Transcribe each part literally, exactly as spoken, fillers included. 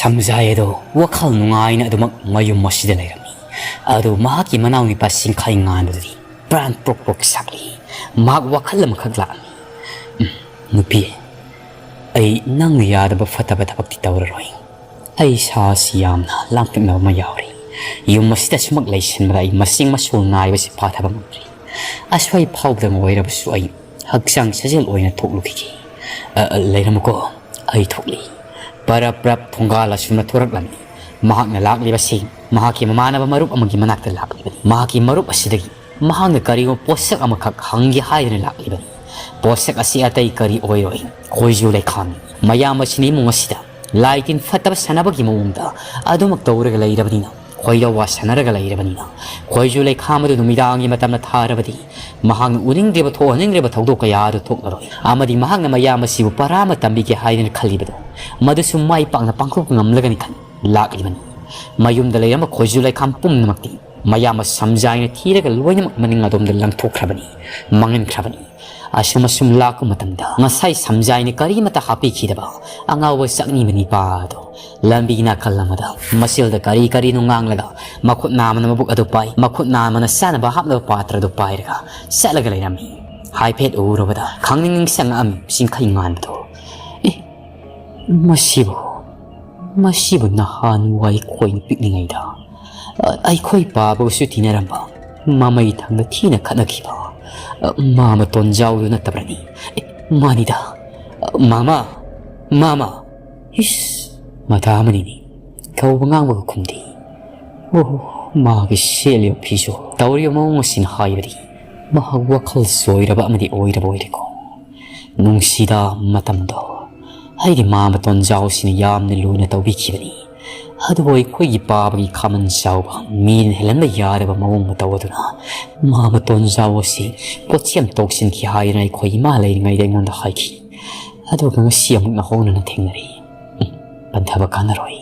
ꯁꯝꯖꯥꯏ ꯑꯗꯣ ꯋꯥꯈꯜ ꯅꯨꯡꯉꯥꯏꯅ ꯑꯗꯨꯃꯛ ꯃꯌꯨꯝ ꯑꯁꯤꯗ ꯂꯩꯔꯝꯃꯤ꯫ ꯑꯗꯨ ꯃꯍꯥꯛꯀꯤ ꯃꯅꯥꯎꯅꯤꯄꯥ ꯁꯤꯡꯈꯥꯏ ꯉꯥꯟꯕꯗꯨꯗꯤ ꯄ꯭ꯔꯥꯟ ꯄ꯭ꯔꯣꯛ ꯄ꯭ꯔꯣꯛ ꯁꯥꯛꯂꯤ꯫ ꯃꯍꯥꯛ ꯋꯥꯈꯜ ꯑꯃꯈꯛ ꯂꯥꯛꯂꯝꯃꯤ꯫ "ꯎꯝ, ꯅꯨꯄꯤ, ꯑꯩ ꯅꯪꯅ ꯌꯥꯗꯕ ꯐꯠꯇꯕ ꯊꯕꯛꯇꯤ ꯇꯧꯔꯔꯣꯏ꯫ ꯑꯩ ꯏꯁꯥꯁꯤ ꯌꯥꯝꯅ ꯂꯥꯡꯇꯛꯅꯕ ꯑꯃ ꯌꯥꯎꯔꯤ꯫ ꯌꯨꯝ ꯑꯁꯤꯗ ꯁꯨꯃꯛ ꯂꯩꯁꯤꯟꯕꯗ ꯑꯩ ꯃꯁꯤꯡ ꯃꯁꯨ ꯅꯥꯏꯕꯁꯤ ꯐꯥꯊꯕ ꯉꯝꯗ꯭ꯔꯤ꯫ ꯑꯁ꯭ꯋꯥꯏ ꯐꯥꯎꯕꯗꯪ ꯑꯣꯏꯔꯕꯁꯨ ꯑꯩ ꯍꯛꯆꯥꯡ ꯁꯥꯖꯦꯜ ꯑꯣꯏꯅ ꯊꯣꯛꯂꯨꯈꯤꯒꯦ꯫ ꯑ, ꯑ, ꯂꯩꯔꯝꯃꯨꯀꯣ, ꯑꯩ ꯊꯣꯛꯂꯤ꯫" ꯄꯔꯞ ꯄꯔꯞ ꯊꯣꯡꯒꯥꯜ ꯑꯁꯨꯝꯅ ꯊꯣꯔꯛꯂꯝꯃꯤ꯫ ꯃꯍꯥꯛꯅ ꯂꯥꯛꯂꯤꯕꯁꯤ ꯃꯍꯥꯛꯀꯤ ꯃꯃꯥꯟꯅꯕ ꯃꯔꯨꯞ ꯑꯃꯒꯤ ꯃꯅꯥꯛꯇ ꯂꯥꯛꯂꯤꯕꯅꯤ꯫ ꯃꯍꯥꯛꯀꯤ ꯃꯔꯨꯞ ꯑꯁꯤꯗꯒꯤ ꯃꯍꯥꯛꯅ ꯀꯔꯤꯒꯨꯝꯕ ꯄꯣꯠꯁꯛ ꯑꯃꯈꯛ ꯍꯪꯒꯦ ꯍꯥꯏꯗꯨꯅ ꯂꯥꯛꯂꯤꯕꯅꯤ꯫ ꯄꯣꯠꯁꯛ ꯑꯁꯤ ꯑꯇꯩ ꯀꯔꯤ ꯑꯣꯏꯔꯣꯏ, ꯈꯣꯏꯖꯨ ꯂꯩꯈꯥꯝꯅꯤ꯫ ꯃꯌꯥꯝ ꯑꯁꯤꯅ ꯏꯃꯨꯡ ꯑꯁꯤꯗ ꯂꯥꯏ ꯇꯤꯟ ꯐꯠꯇꯕ ꯁꯥꯟꯅꯕꯒꯤ ꯃꯑꯣꯡꯗ ꯑꯗꯨꯃꯛ ꯇꯧꯔꯒ ꯂꯩꯔꯕꯅꯤꯅ, ꯈꯣꯏꯔꯧꯋꯥ ꯁꯥꯟꯅꯔꯒ ꯂꯩꯔꯕꯅꯤꯅ, ꯈꯣꯏꯖꯨ ꯂꯩꯈꯥꯝ ꯑꯗꯨ ꯅꯨꯃꯤꯗꯥꯡꯒꯤ ꯃꯇꯝꯗ ꯊꯥꯔꯕꯗꯤ ꯃꯍꯥꯛꯅ ꯎꯅꯤꯡꯗ꯭ꯔꯤꯕ, ꯊꯣꯛꯍꯟꯅꯤꯡꯗ꯭ꯔꯤꯕ ꯊꯧꯗꯣꯛ ꯀꯌꯥ ꯑꯗꯨ ꯊꯣꯛꯂꯔꯣꯏ꯫ ꯑꯃꯗꯤ ꯃꯍꯥꯛꯅ ꯃꯌꯥꯝ ꯑꯁꯤꯕꯨ ꯄꯔꯥ ꯑꯃ ꯇꯝꯕꯤꯒꯦ ꯍꯥꯏꯗꯅ ꯈꯜꯂꯤꯕꯗꯣ, ꯃꯗꯨꯁꯨ ꯃꯥꯏ ꯄꯥꯛꯅ ꯄꯥꯡꯊꯣꯛꯄ ꯉꯝꯂꯒꯅꯤ ꯈꯟ ꯂꯥꯛꯂꯤꯕꯅꯤ꯫ ꯃꯌꯨꯝꯗ ꯂꯩꯔꯝꯕ ꯈꯣꯏꯖꯨ ꯂꯩꯈꯥꯝ ꯄꯨꯝꯅꯃꯛꯇꯤ ꯃꯌꯥꯝꯕ ꯁꯝꯖꯥꯏꯅ ꯊꯤꯔꯒ ꯂꯣꯏꯅꯃꯛ ꯃꯅꯤꯡ ꯑꯗꯣꯝꯗ ꯂꯪꯊꯣꯛꯈ꯭ꯔꯕꯅꯤ, ꯃꯥꯡꯍꯟꯈ꯭ꯔꯕꯅꯤ꯫ ꯑꯁꯨꯝ ꯑꯁꯨꯝ ꯂꯥꯛꯄ ꯃꯇꯝꯗ ꯉꯁꯥꯏ ꯁꯝꯖꯥꯏꯅ ꯀꯔꯤꯃꯠꯇ ꯍꯥꯞꯄꯤꯈꯤꯗꯕ ꯑꯉꯥꯎꯕ ꯆꯥꯛꯅꯤꯕ ꯅꯤꯄꯥ ꯑꯗꯣ ꯂꯝꯕꯤ ꯅꯥꯀꯜ ꯑꯃꯗ ꯃꯁꯦꯜꯗ ꯀꯔꯤ ꯀꯔꯤꯅꯣ ꯉꯥꯡꯂꯒ, ꯃꯈꯨꯠ ꯅꯥꯝꯃꯅ ꯃꯕꯨꯛ ꯑꯗꯨ ꯄꯥꯏ, ꯃꯈꯨꯠ ꯅꯥꯝꯃꯅ ꯆꯥꯅꯕ ꯍꯥꯞꯅꯕ ꯄꯥꯇ꯭ꯔ ꯑꯗꯨ ꯄꯥꯏꯔꯒ ꯆꯠꯂꯒ ꯂꯩꯔꯝꯃꯤ꯫ ꯍꯥꯏꯐꯦꯠ ꯎꯔꯨꯕꯗ ꯈꯪꯅꯤꯡ ꯅꯤꯡꯁꯤꯡꯉꯛꯑꯝꯃꯤ ꯁꯤꯡꯈꯩ ꯉꯥꯟꯕꯗꯣ꯫ "ꯑꯦ, ꯃꯁꯤꯕꯨ, ꯃꯁꯤꯕꯨ ꯅꯍꯥꯟꯋꯥꯏ ꯑꯩꯈꯣꯏꯅ ꯄꯤꯛꯂꯤꯉꯩꯗ, ꯑ, ꯑꯩꯈꯣꯏ ꯄꯥꯕꯒꯁꯨ ꯇꯤꯟꯅꯔꯝꯕ, ꯃꯃꯩ ꯊꯪꯗ ꯊꯤꯅ ꯈꯠꯅꯈꯤꯕ, ꯑ, ꯃꯥꯃ ꯇꯣꯟꯖꯥꯎꯗꯨ ꯅꯠꯇꯕ꯭ꯔꯅꯤ? ꯑꯦ, ꯃꯥꯅꯤꯗ꯫ ꯑ, ꯃꯥꯃ, ꯃꯥꯃ!" ꯏꯁ, ꯃꯊꯥ ꯑꯃꯅꯤꯅꯤ꯫ ꯀꯧꯕ ꯉꯥꯡꯕꯒ ꯈꯨꯝꯗꯦ꯫ ꯑꯣ, ꯃꯥꯒꯤ ꯁꯦꯠꯂꯤꯕ ꯐꯤꯖꯣꯜ, ꯇꯧꯔꯤꯕ ꯃꯑꯣꯡ ꯑꯁꯤꯅ ꯍꯥꯏꯕꯗꯤ ꯃꯍꯥꯛ ꯋꯥꯈꯜ ꯆꯣꯏꯔꯕ ꯑꯃꯗꯤ ꯑꯣꯏꯔꯕ ꯑꯣꯏꯔꯦꯀꯣ꯫ ꯅꯨꯡꯁꯤꯗ ꯃꯇꯝꯗꯣ꯫ ꯑꯩꯒꯤ ꯃꯥꯃ ꯇꯣꯟꯖꯥꯎꯁꯤꯅ ꯌꯥꯝꯅ ꯂꯨꯅ ꯇꯧꯕꯤꯈꯤꯕꯅꯤ꯫ ꯑꯗꯨꯕꯨ ꯑꯩꯈꯣꯏꯒꯤ ꯄꯥꯕꯒꯤ ꯈꯥꯃꯟ ꯆꯥꯎꯕ, ꯃꯤꯅ ꯍꯦꯜꯍꯟꯕ ꯌꯥꯗꯕ ꯃꯑꯣꯡ ꯃꯇꯧ ꯑꯗꯨꯅ ꯃꯥꯃ ꯇꯣꯟꯖꯥꯎ ꯑꯁꯤ ꯄꯣꯠꯁꯦꯝ ꯇꯣꯛꯁꯤꯟꯈꯤ ꯍꯥꯏꯗꯨꯅ ꯑꯩꯈꯣꯏ ꯏꯃꯥ ꯂꯩꯔꯤꯉꯩꯗ ꯑꯩꯉꯣꯟꯗ ꯍꯥꯏꯈꯤ꯫ ꯑꯗꯨꯒ ꯉꯁꯤ ꯑꯃꯨꯛ ꯅꯧꯍꯧꯅꯅ ꯊꯦꯡꯅꯔꯤ꯫ ꯎꯝ, ꯄꯟꯊꯕ ꯀꯥꯟꯅꯔꯣꯏ꯫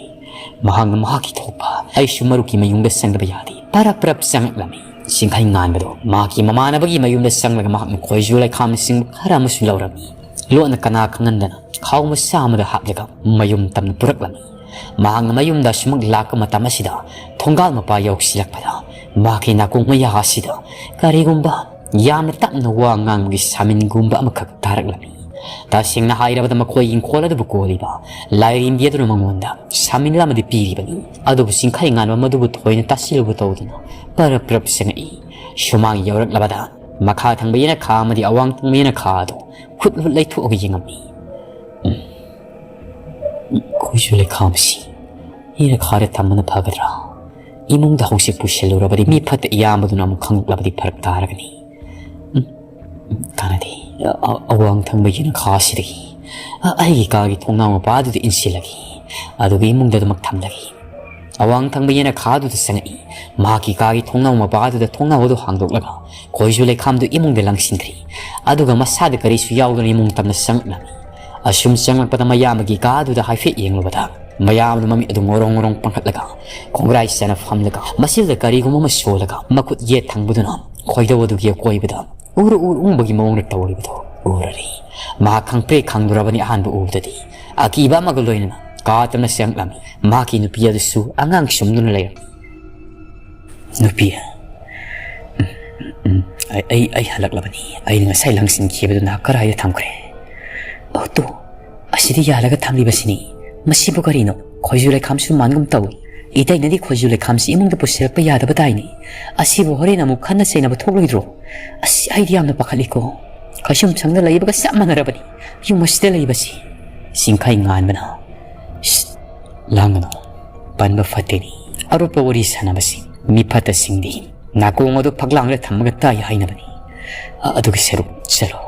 ꯃꯍꯥꯛꯅ ꯃꯍꯥꯛꯀꯤ ꯊꯣꯛꯄ, ꯑꯩꯁꯨ ꯃꯔꯨꯞꯀꯤ ꯃꯌꯨꯝꯗ ꯆꯪꯗꯕ ꯌꯥꯗꯦ꯫ ꯄꯔꯞ ꯄꯔꯞ ꯆꯪꯉꯛꯂꯝꯃꯤ꯫ ꯁꯤꯡꯈꯩ ꯉꯥꯟꯕꯗꯣ ꯃꯍꯥꯛꯀꯤ ꯃꯃꯥꯟꯅꯕꯒꯤ ꯃꯌꯨꯝꯗ ꯆꯪꯂꯒ ꯃꯍꯥꯛꯅ ꯈꯣꯏꯖꯨ ꯂꯩꯈꯥꯝꯅꯆꯤꯡꯕ ꯈꯔ ꯑꯃꯁꯨ ꯂꯧꯔꯝꯃꯤ꯫ ꯂꯣꯠꯅ ꯀꯅꯥ ꯈꯪꯍꯟꯗꯅ ꯈꯥꯎ ꯃꯆꯥ ꯑꯃꯗ ꯍꯥꯞꯂꯒ ꯃꯌꯨꯝ ꯇꯝꯅ ꯄꯨꯔꯛꯂꯝꯃꯤ꯫ ꯃꯍꯥꯛꯅ ꯃꯌꯨꯝꯗ ꯑꯁꯨꯃꯛ ꯂꯥꯛꯄ ꯃꯇꯝ ꯑꯁꯤꯗ ꯊꯣꯡꯒꯥꯜ ꯃꯄꯥ ꯌꯧꯁꯤꯜꯂꯛꯄꯗ ꯃꯍꯥꯛꯀꯤ ꯅꯥꯀꯣꯡ ꯃꯌꯥ ꯑꯁꯤꯗ ꯀꯔꯤꯒꯨꯝꯕ ꯌꯥꯝꯅ ꯇꯞꯅ ꯋꯥ ꯉꯥꯡꯕꯒꯤ ꯁꯥꯃꯤꯟꯒꯨꯝꯕ ꯑꯃꯈꯛ ꯇꯥꯔꯛꯂꯝꯃꯤ꯫ ꯇꯁꯦꯡꯅ ꯍꯥꯏꯔꯕꯗ ꯃꯈꯣꯏ ꯏꯪꯈꯣꯜ ꯑꯗꯨꯕꯨ ꯀꯣꯜꯂꯤꯕ ꯂꯥꯏꯔꯦꯝꯕꯤ ꯑꯗꯨꯅ ꯃꯉꯣꯟꯗ ꯁꯥꯃꯤꯟ ꯑꯃꯗꯤ ꯄꯤꯔꯤꯕꯅꯤ꯫ ꯑꯗꯨꯕꯨ ꯆꯤꯡꯈꯩ ꯉꯥꯟꯕ ꯃꯗꯨꯕꯨ ꯊꯣꯏꯅ ꯇꯥꯁꯤꯜꯂꯨꯕ ꯇꯧꯗꯨꯅ ꯄꯔꯞ ꯄꯔꯞ ꯆꯪꯉꯛꯏ꯫ ꯁꯨꯃꯥꯡ ꯌꯧꯔꯛꯂꯕꯗ ꯃꯈꯥ ꯊꯪꯕ ꯌꯦꯅꯈꯥ ꯑꯃꯗꯤ ꯑꯋꯥꯡ ꯊꯪꯕ ꯌꯦꯅꯈꯥ ꯑꯗꯨ ꯍꯨꯠ ꯍꯨꯠ ꯂꯩꯊꯣꯛꯑꯒ ꯌꯦꯡꯉꯝꯃꯤ꯫ ꯎꯝ꯫ ꯈꯣꯏꯖꯨ ꯂꯩꯈꯥꯝꯁꯤ ꯌꯦꯅꯈꯥꯗ ꯊꯝꯕꯅ ꯐꯒꯗ꯭ꯔꯥ? ꯏꯃꯨꯡꯗ ꯍꯧꯖꯤꯛ ꯄꯨꯁꯤꯜꯂꯨꯔꯕꯗꯤ ꯃꯤ ꯐꯠꯇ ꯏꯌꯥꯝꯕꯗꯨꯅ ꯑꯃꯨꯛ ꯈꯪꯂꯛꯂꯕꯗꯤ ꯐꯔꯛ ꯇꯥꯔꯒꯅꯤ꯫ ꯎꯝ, ꯎꯝ, ꯀꯥꯟꯅꯗꯦ꯫ ꯑ-, ꯑ-, ꯑꯋꯥꯡ ꯊꯪꯕ ꯌꯦꯅꯈꯥꯁꯤꯗꯒꯤ, ꯑ-, ꯑꯩꯒꯤ ꯀꯥꯒꯤ ꯊꯣꯡꯅꯥꯎ ꯃꯄꯥꯗꯨꯗ ꯏꯟꯁꯤꯜꯂꯒꯦ, ꯑꯗꯨꯒ ꯏꯃꯨꯡꯗ ꯑꯗꯨꯃꯛ ꯊꯝꯂꯒꯦ꯫ ꯑꯋꯥꯡ ꯊꯪꯕ ꯌꯦꯅꯈꯥꯗꯨꯗ ꯆꯪꯉꯛꯏ꯫ ꯃꯍꯥꯛꯀꯤ ꯀꯥꯒꯤ ꯊꯣꯡꯅꯥꯎ ꯃꯄꯥꯗꯨꯗ ꯊꯣꯡꯅꯥꯎ ꯑꯗꯨ ꯍꯥꯡꯗꯣꯛꯂꯒ ꯈꯣꯏꯖꯨ ꯂꯩꯈꯥꯝꯗꯨ ꯏꯃꯨꯡꯗ ꯂꯪꯁꯤꯟꯈ꯭ꯔꯦ꯫ ꯑꯗꯨꯒ ꯃꯁꯥꯗ ꯀꯔꯤꯁꯨ ꯌꯥꯎꯗꯅ ꯏꯃꯨꯡ ꯇꯝꯅ ꯆꯪꯂꯛꯂꯝꯃꯤ꯫ ꯑꯁꯨꯝ ꯆꯪꯂꯛꯄꯗ ꯃꯌꯥꯝꯕꯒꯤ ꯀꯥꯗꯨꯗ ꯍꯥꯏꯐꯦꯠ ꯌꯦꯡꯂꯨꯕꯗ ꯃꯌꯥꯝꯕꯅ ꯃꯃꯤꯠ ꯑꯗꯨ ꯉꯣꯔꯣꯡ ꯉꯣꯔꯣꯡ ꯄꯥꯡꯈꯠꯂꯒ ꯈꯣꯡꯒ꯭ꯔꯥꯏ ꯆꯥꯅ ꯐꯝꯂꯒ ꯃꯆꯤꯜꯗ ꯀꯔꯤꯒꯨꯝꯕ ꯑꯃ ꯁꯣꯜꯂꯒ ꯃꯈꯨꯠ ꯌꯦꯠ ꯊꯪꯕꯗꯨꯅ ꯈꯣꯏꯗꯧ ꯑꯗꯨꯒꯤ ꯑꯀꯣꯏꯕꯗ ꯎꯔꯨ ꯎꯔꯨ ꯎꯪꯕꯒꯤ ꯃꯑꯣꯡꯗ ꯇꯧꯔꯤꯕꯗꯨ ꯎꯔꯔꯦ꯫ ꯃꯍꯥꯛ ꯈꯪꯄ꯭ꯔꯦꯛ ꯈꯪꯂꯨꯔꯕꯅꯤ ꯑꯍꯥꯟꯕ ꯎꯕꯗꯗꯤ꯫ ꯑꯀꯤꯕ ꯑꯃꯒ ꯂꯣꯏꯅꯅ ꯀꯥ ꯇꯝꯅ ꯆꯪꯂꯝꯃꯤ꯫ ꯃꯍꯥꯛꯀꯤ ꯅꯨꯄꯤ ꯑꯗꯨꯁꯨ ꯑꯉꯥꯡ ꯁꯨꯝꯗꯨꯅ ꯂꯩꯔꯝꯃꯤ꯫ ꯅꯨꯄꯤ, ꯎꯝ, ꯎꯝ, ꯑꯩ, ꯑꯩ, ꯑꯩ ꯍꯜꯂꯛꯂꯕꯅꯤ꯫ ꯑꯩꯅ ꯉꯁꯥꯏ ꯂꯪꯁꯤꯟꯈꯤꯕꯗꯨ ꯅꯍꯥꯛ ꯀꯗꯥꯏꯗ ꯊꯝꯈ꯭ꯔꯦ? ꯑꯣ, ꯇꯨ, ꯑꯁꯤꯗ ꯌꯥꯜꯂꯒ ꯊꯝꯂꯤꯕꯁꯤꯅꯤ꯫ ꯃꯁꯤꯕꯨ ꯀꯔꯤꯅꯣ? ꯈꯣꯏꯖꯨ ꯂꯩꯈꯥꯝꯁꯨ ꯃꯥꯟꯒꯨꯝ ꯇꯧꯏ꯫ ꯏꯇꯩꯅꯗꯤ ꯈꯣꯏꯖꯨ ꯂꯩꯈꯥꯝꯁꯤ ꯏꯃꯨꯡꯗ ꯄꯨꯁꯤꯜꯂꯛꯄ ꯌꯥꯗꯕ ꯇꯥꯏꯅꯦ꯫ ꯑꯁꯤꯕꯨ ꯍꯣꯔꯦꯟ ꯑꯃꯨꯛ ꯈꯠꯅ ꯆꯩꯅꯕ ꯊꯣꯛꯂꯣꯏꯗ꯭ꯔꯣ? ꯑꯁ, ꯑꯩꯗꯤ ꯌꯥꯝꯅ ꯄꯥꯈꯠꯂꯤꯀꯣ꯫ ꯀꯩꯁꯨꯝ ꯁꯪꯗ ꯂꯩꯕꯒ ꯆꯞ ꯃꯥꯟꯅꯔꯕꯅꯤ ꯌꯨꯝ ꯑꯁꯤꯗ ꯂꯩꯕꯁꯤ꯫ ꯆꯤꯡꯈꯩ ꯉꯥꯟꯕꯅ, "ꯁꯤꯠ, ꯂꯥꯡꯒꯅꯨ꯫ ꯄꯟꯕ ꯐꯠꯇꯦꯅꯤ꯫ ꯑꯔꯣꯠꯄ ꯋꯥꯔꯤ ꯁꯥꯟꯅꯕꯁꯤ ꯃꯤ ꯐꯠꯇꯁꯤꯡꯗꯤ ꯅꯥꯀꯣꯡ ꯑꯗꯨ ꯐꯛꯂꯥꯡꯗ ꯊꯝꯃꯒ ꯇꯥꯏ ꯍꯥꯏꯅꯕꯅꯤ꯫ ꯑ-, ꯑꯗꯨꯒꯤ ꯁꯔꯨꯛ ꯆꯠꯂꯣ꯫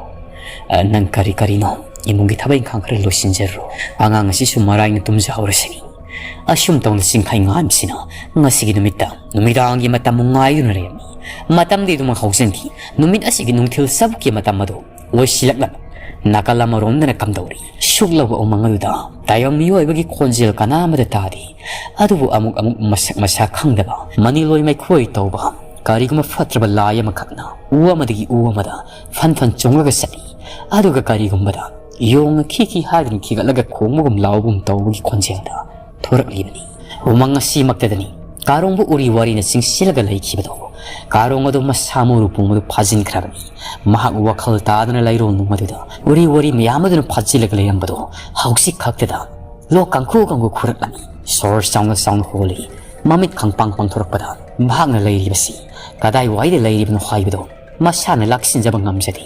ꯑ, ꯅꯪ ꯀꯔꯤ ꯀꯔꯤꯅꯣ ꯏꯃꯨꯡꯒꯤ ꯊꯕꯛ ꯏꯪꯈꯥꯡ ꯈꯔ ꯂꯣꯏꯁꯤꯟꯖꯔꯨꯔꯣ꯫ ꯑꯉꯥꯡ ꯑꯁꯤꯁꯨ ꯃꯔꯥꯏꯅ ꯇꯨꯝꯖꯍꯧꯔꯁꯅꯤ꯫" ꯑꯁꯨꯝ ꯇꯧꯅ ꯆꯤꯡꯈꯩ ꯉꯥꯟꯕꯁꯤꯅ ꯉꯁꯤꯒꯤ ꯅꯨꯃꯤꯠꯇ ꯅꯨꯃꯤꯗꯥꯡꯒꯤ ꯃꯇꯝ ꯉꯥꯏꯗꯨꯅ ꯂꯩꯔꯝꯃꯤ꯫ ꯃꯇꯝꯗꯤ ꯑꯗꯨꯃꯛ ꯍꯧꯖꯤꯟꯈꯤ꯫ ꯅꯨꯃꯤꯠ ꯑꯁꯤꯒꯤ ꯅꯨꯡꯊꯤꯜ ꯆꯕꯨꯛꯀꯤ ꯃꯇꯝ ꯑꯗꯨ ꯂꯣꯏꯁꯤꯜꯂꯛꯂꯕ ꯅꯥꯀꯜ ꯑꯃꯔꯣꯝꯗꯅ ꯀꯝꯗꯧꯔꯤ? ꯁꯨꯛꯂꯕ ꯎꯃꯪ ꯑꯗꯨꯗ ꯇꯥꯏꯕꯪ ꯃꯤꯑꯣꯏꯕꯒꯤ ꯈꯣꯟꯖꯦꯜ ꯀꯅꯥ ꯑꯃꯠꯇ ꯇꯥꯗꯦ꯫ ꯑꯗꯨꯕꯨ ꯑꯃꯨꯛ ꯑꯃꯨꯛ ꯃꯁꯛ ꯃꯁꯥ ꯈꯪꯗꯕ ꯃꯅꯤꯂꯣꯏ ꯃꯩꯈꯣꯏ ꯇꯧꯕ ꯀꯔꯤꯒꯨꯝꯕ ꯐꯠꯇ꯭ꯔꯕ ꯂꯥꯏ ꯑꯃꯈꯛꯅ ꯎ ꯑꯃꯗꯒꯤ ꯎ ꯑꯃꯗ ꯐꯟ ꯐꯟ ꯆꯣꯡꯂꯒ ꯆꯠꯂꯤ꯫ ꯑꯗꯨꯒ ꯀꯔꯤꯒꯨꯝꯕꯗ ꯌꯣꯡꯅ ꯈꯤ ꯈꯤ ꯍꯥꯏꯗꯨꯅ ꯈꯤꯒꯠꯂꯒ ꯈꯣꯡꯕꯒꯨꯝ ꯂꯥꯎꯕꯒꯨꯝ ꯇꯧꯕꯒꯤ ꯈꯣꯟꯖꯦꯜꯗ ꯊꯣꯔꯛꯂꯤꯕꯅꯤ꯫ ꯎꯃꯪ ꯑꯁꯤꯃꯛꯇꯗꯅꯤ ꯀꯥꯔꯣꯡꯕꯨ ꯎꯔꯤ ꯋꯥꯔꯤꯅ ꯆꯤꯡꯁꯤꯜꯂꯒ ꯂꯩꯈꯤꯕꯗꯣ꯫ ꯀꯥꯔꯣꯡ ꯑꯗꯨ ꯃꯁꯥ ꯃꯎꯔꯨ ꯄꯨꯝꯕꯗꯨ ꯐꯥꯖꯤꯟꯈ꯭ꯔꯕꯅꯤ꯫ ꯃꯍꯥꯛ ꯋꯥꯈꯜ ꯇꯥꯗꯨꯅ ꯂꯩꯔꯣꯜ ꯅꯨꯡ ꯑꯗꯨꯗ ꯎꯔꯤ ꯋꯥꯔꯤ ꯃꯌꯥꯝ ꯑꯗꯨꯅ ꯐꯥꯖꯤꯜꯂꯒ ꯂꯩꯔꯝꯕꯗꯣ ꯍꯧꯖꯤꯛ ꯈꯛꯇꯗ ꯂꯣꯛ ꯀꯥꯡꯈꯨ ꯀꯥꯡꯈꯨ ꯈꯨꯔꯛꯂꯝꯃꯤ꯫ ꯁꯣꯔ ꯆꯥꯎꯅ ꯆꯥꯎꯅ ꯍꯣꯜꯂꯤ꯫ ꯃꯃꯤꯠ ꯈꯪꯄꯥꯡ ꯄꯥꯡꯊꯣꯔꯛꯄꯗ ꯃꯍꯥꯛꯅ ꯂꯩꯔꯤꯕꯁꯤ ꯀꯗꯥꯏꯋꯥꯏꯗ ꯂꯩꯔꯤꯕꯅꯣ ꯍꯥꯏꯕꯗꯣ ꯃꯁꯥꯅ ꯂꯥꯛꯁꯤꯟꯖꯕ ꯉꯝꯖꯗꯦ꯫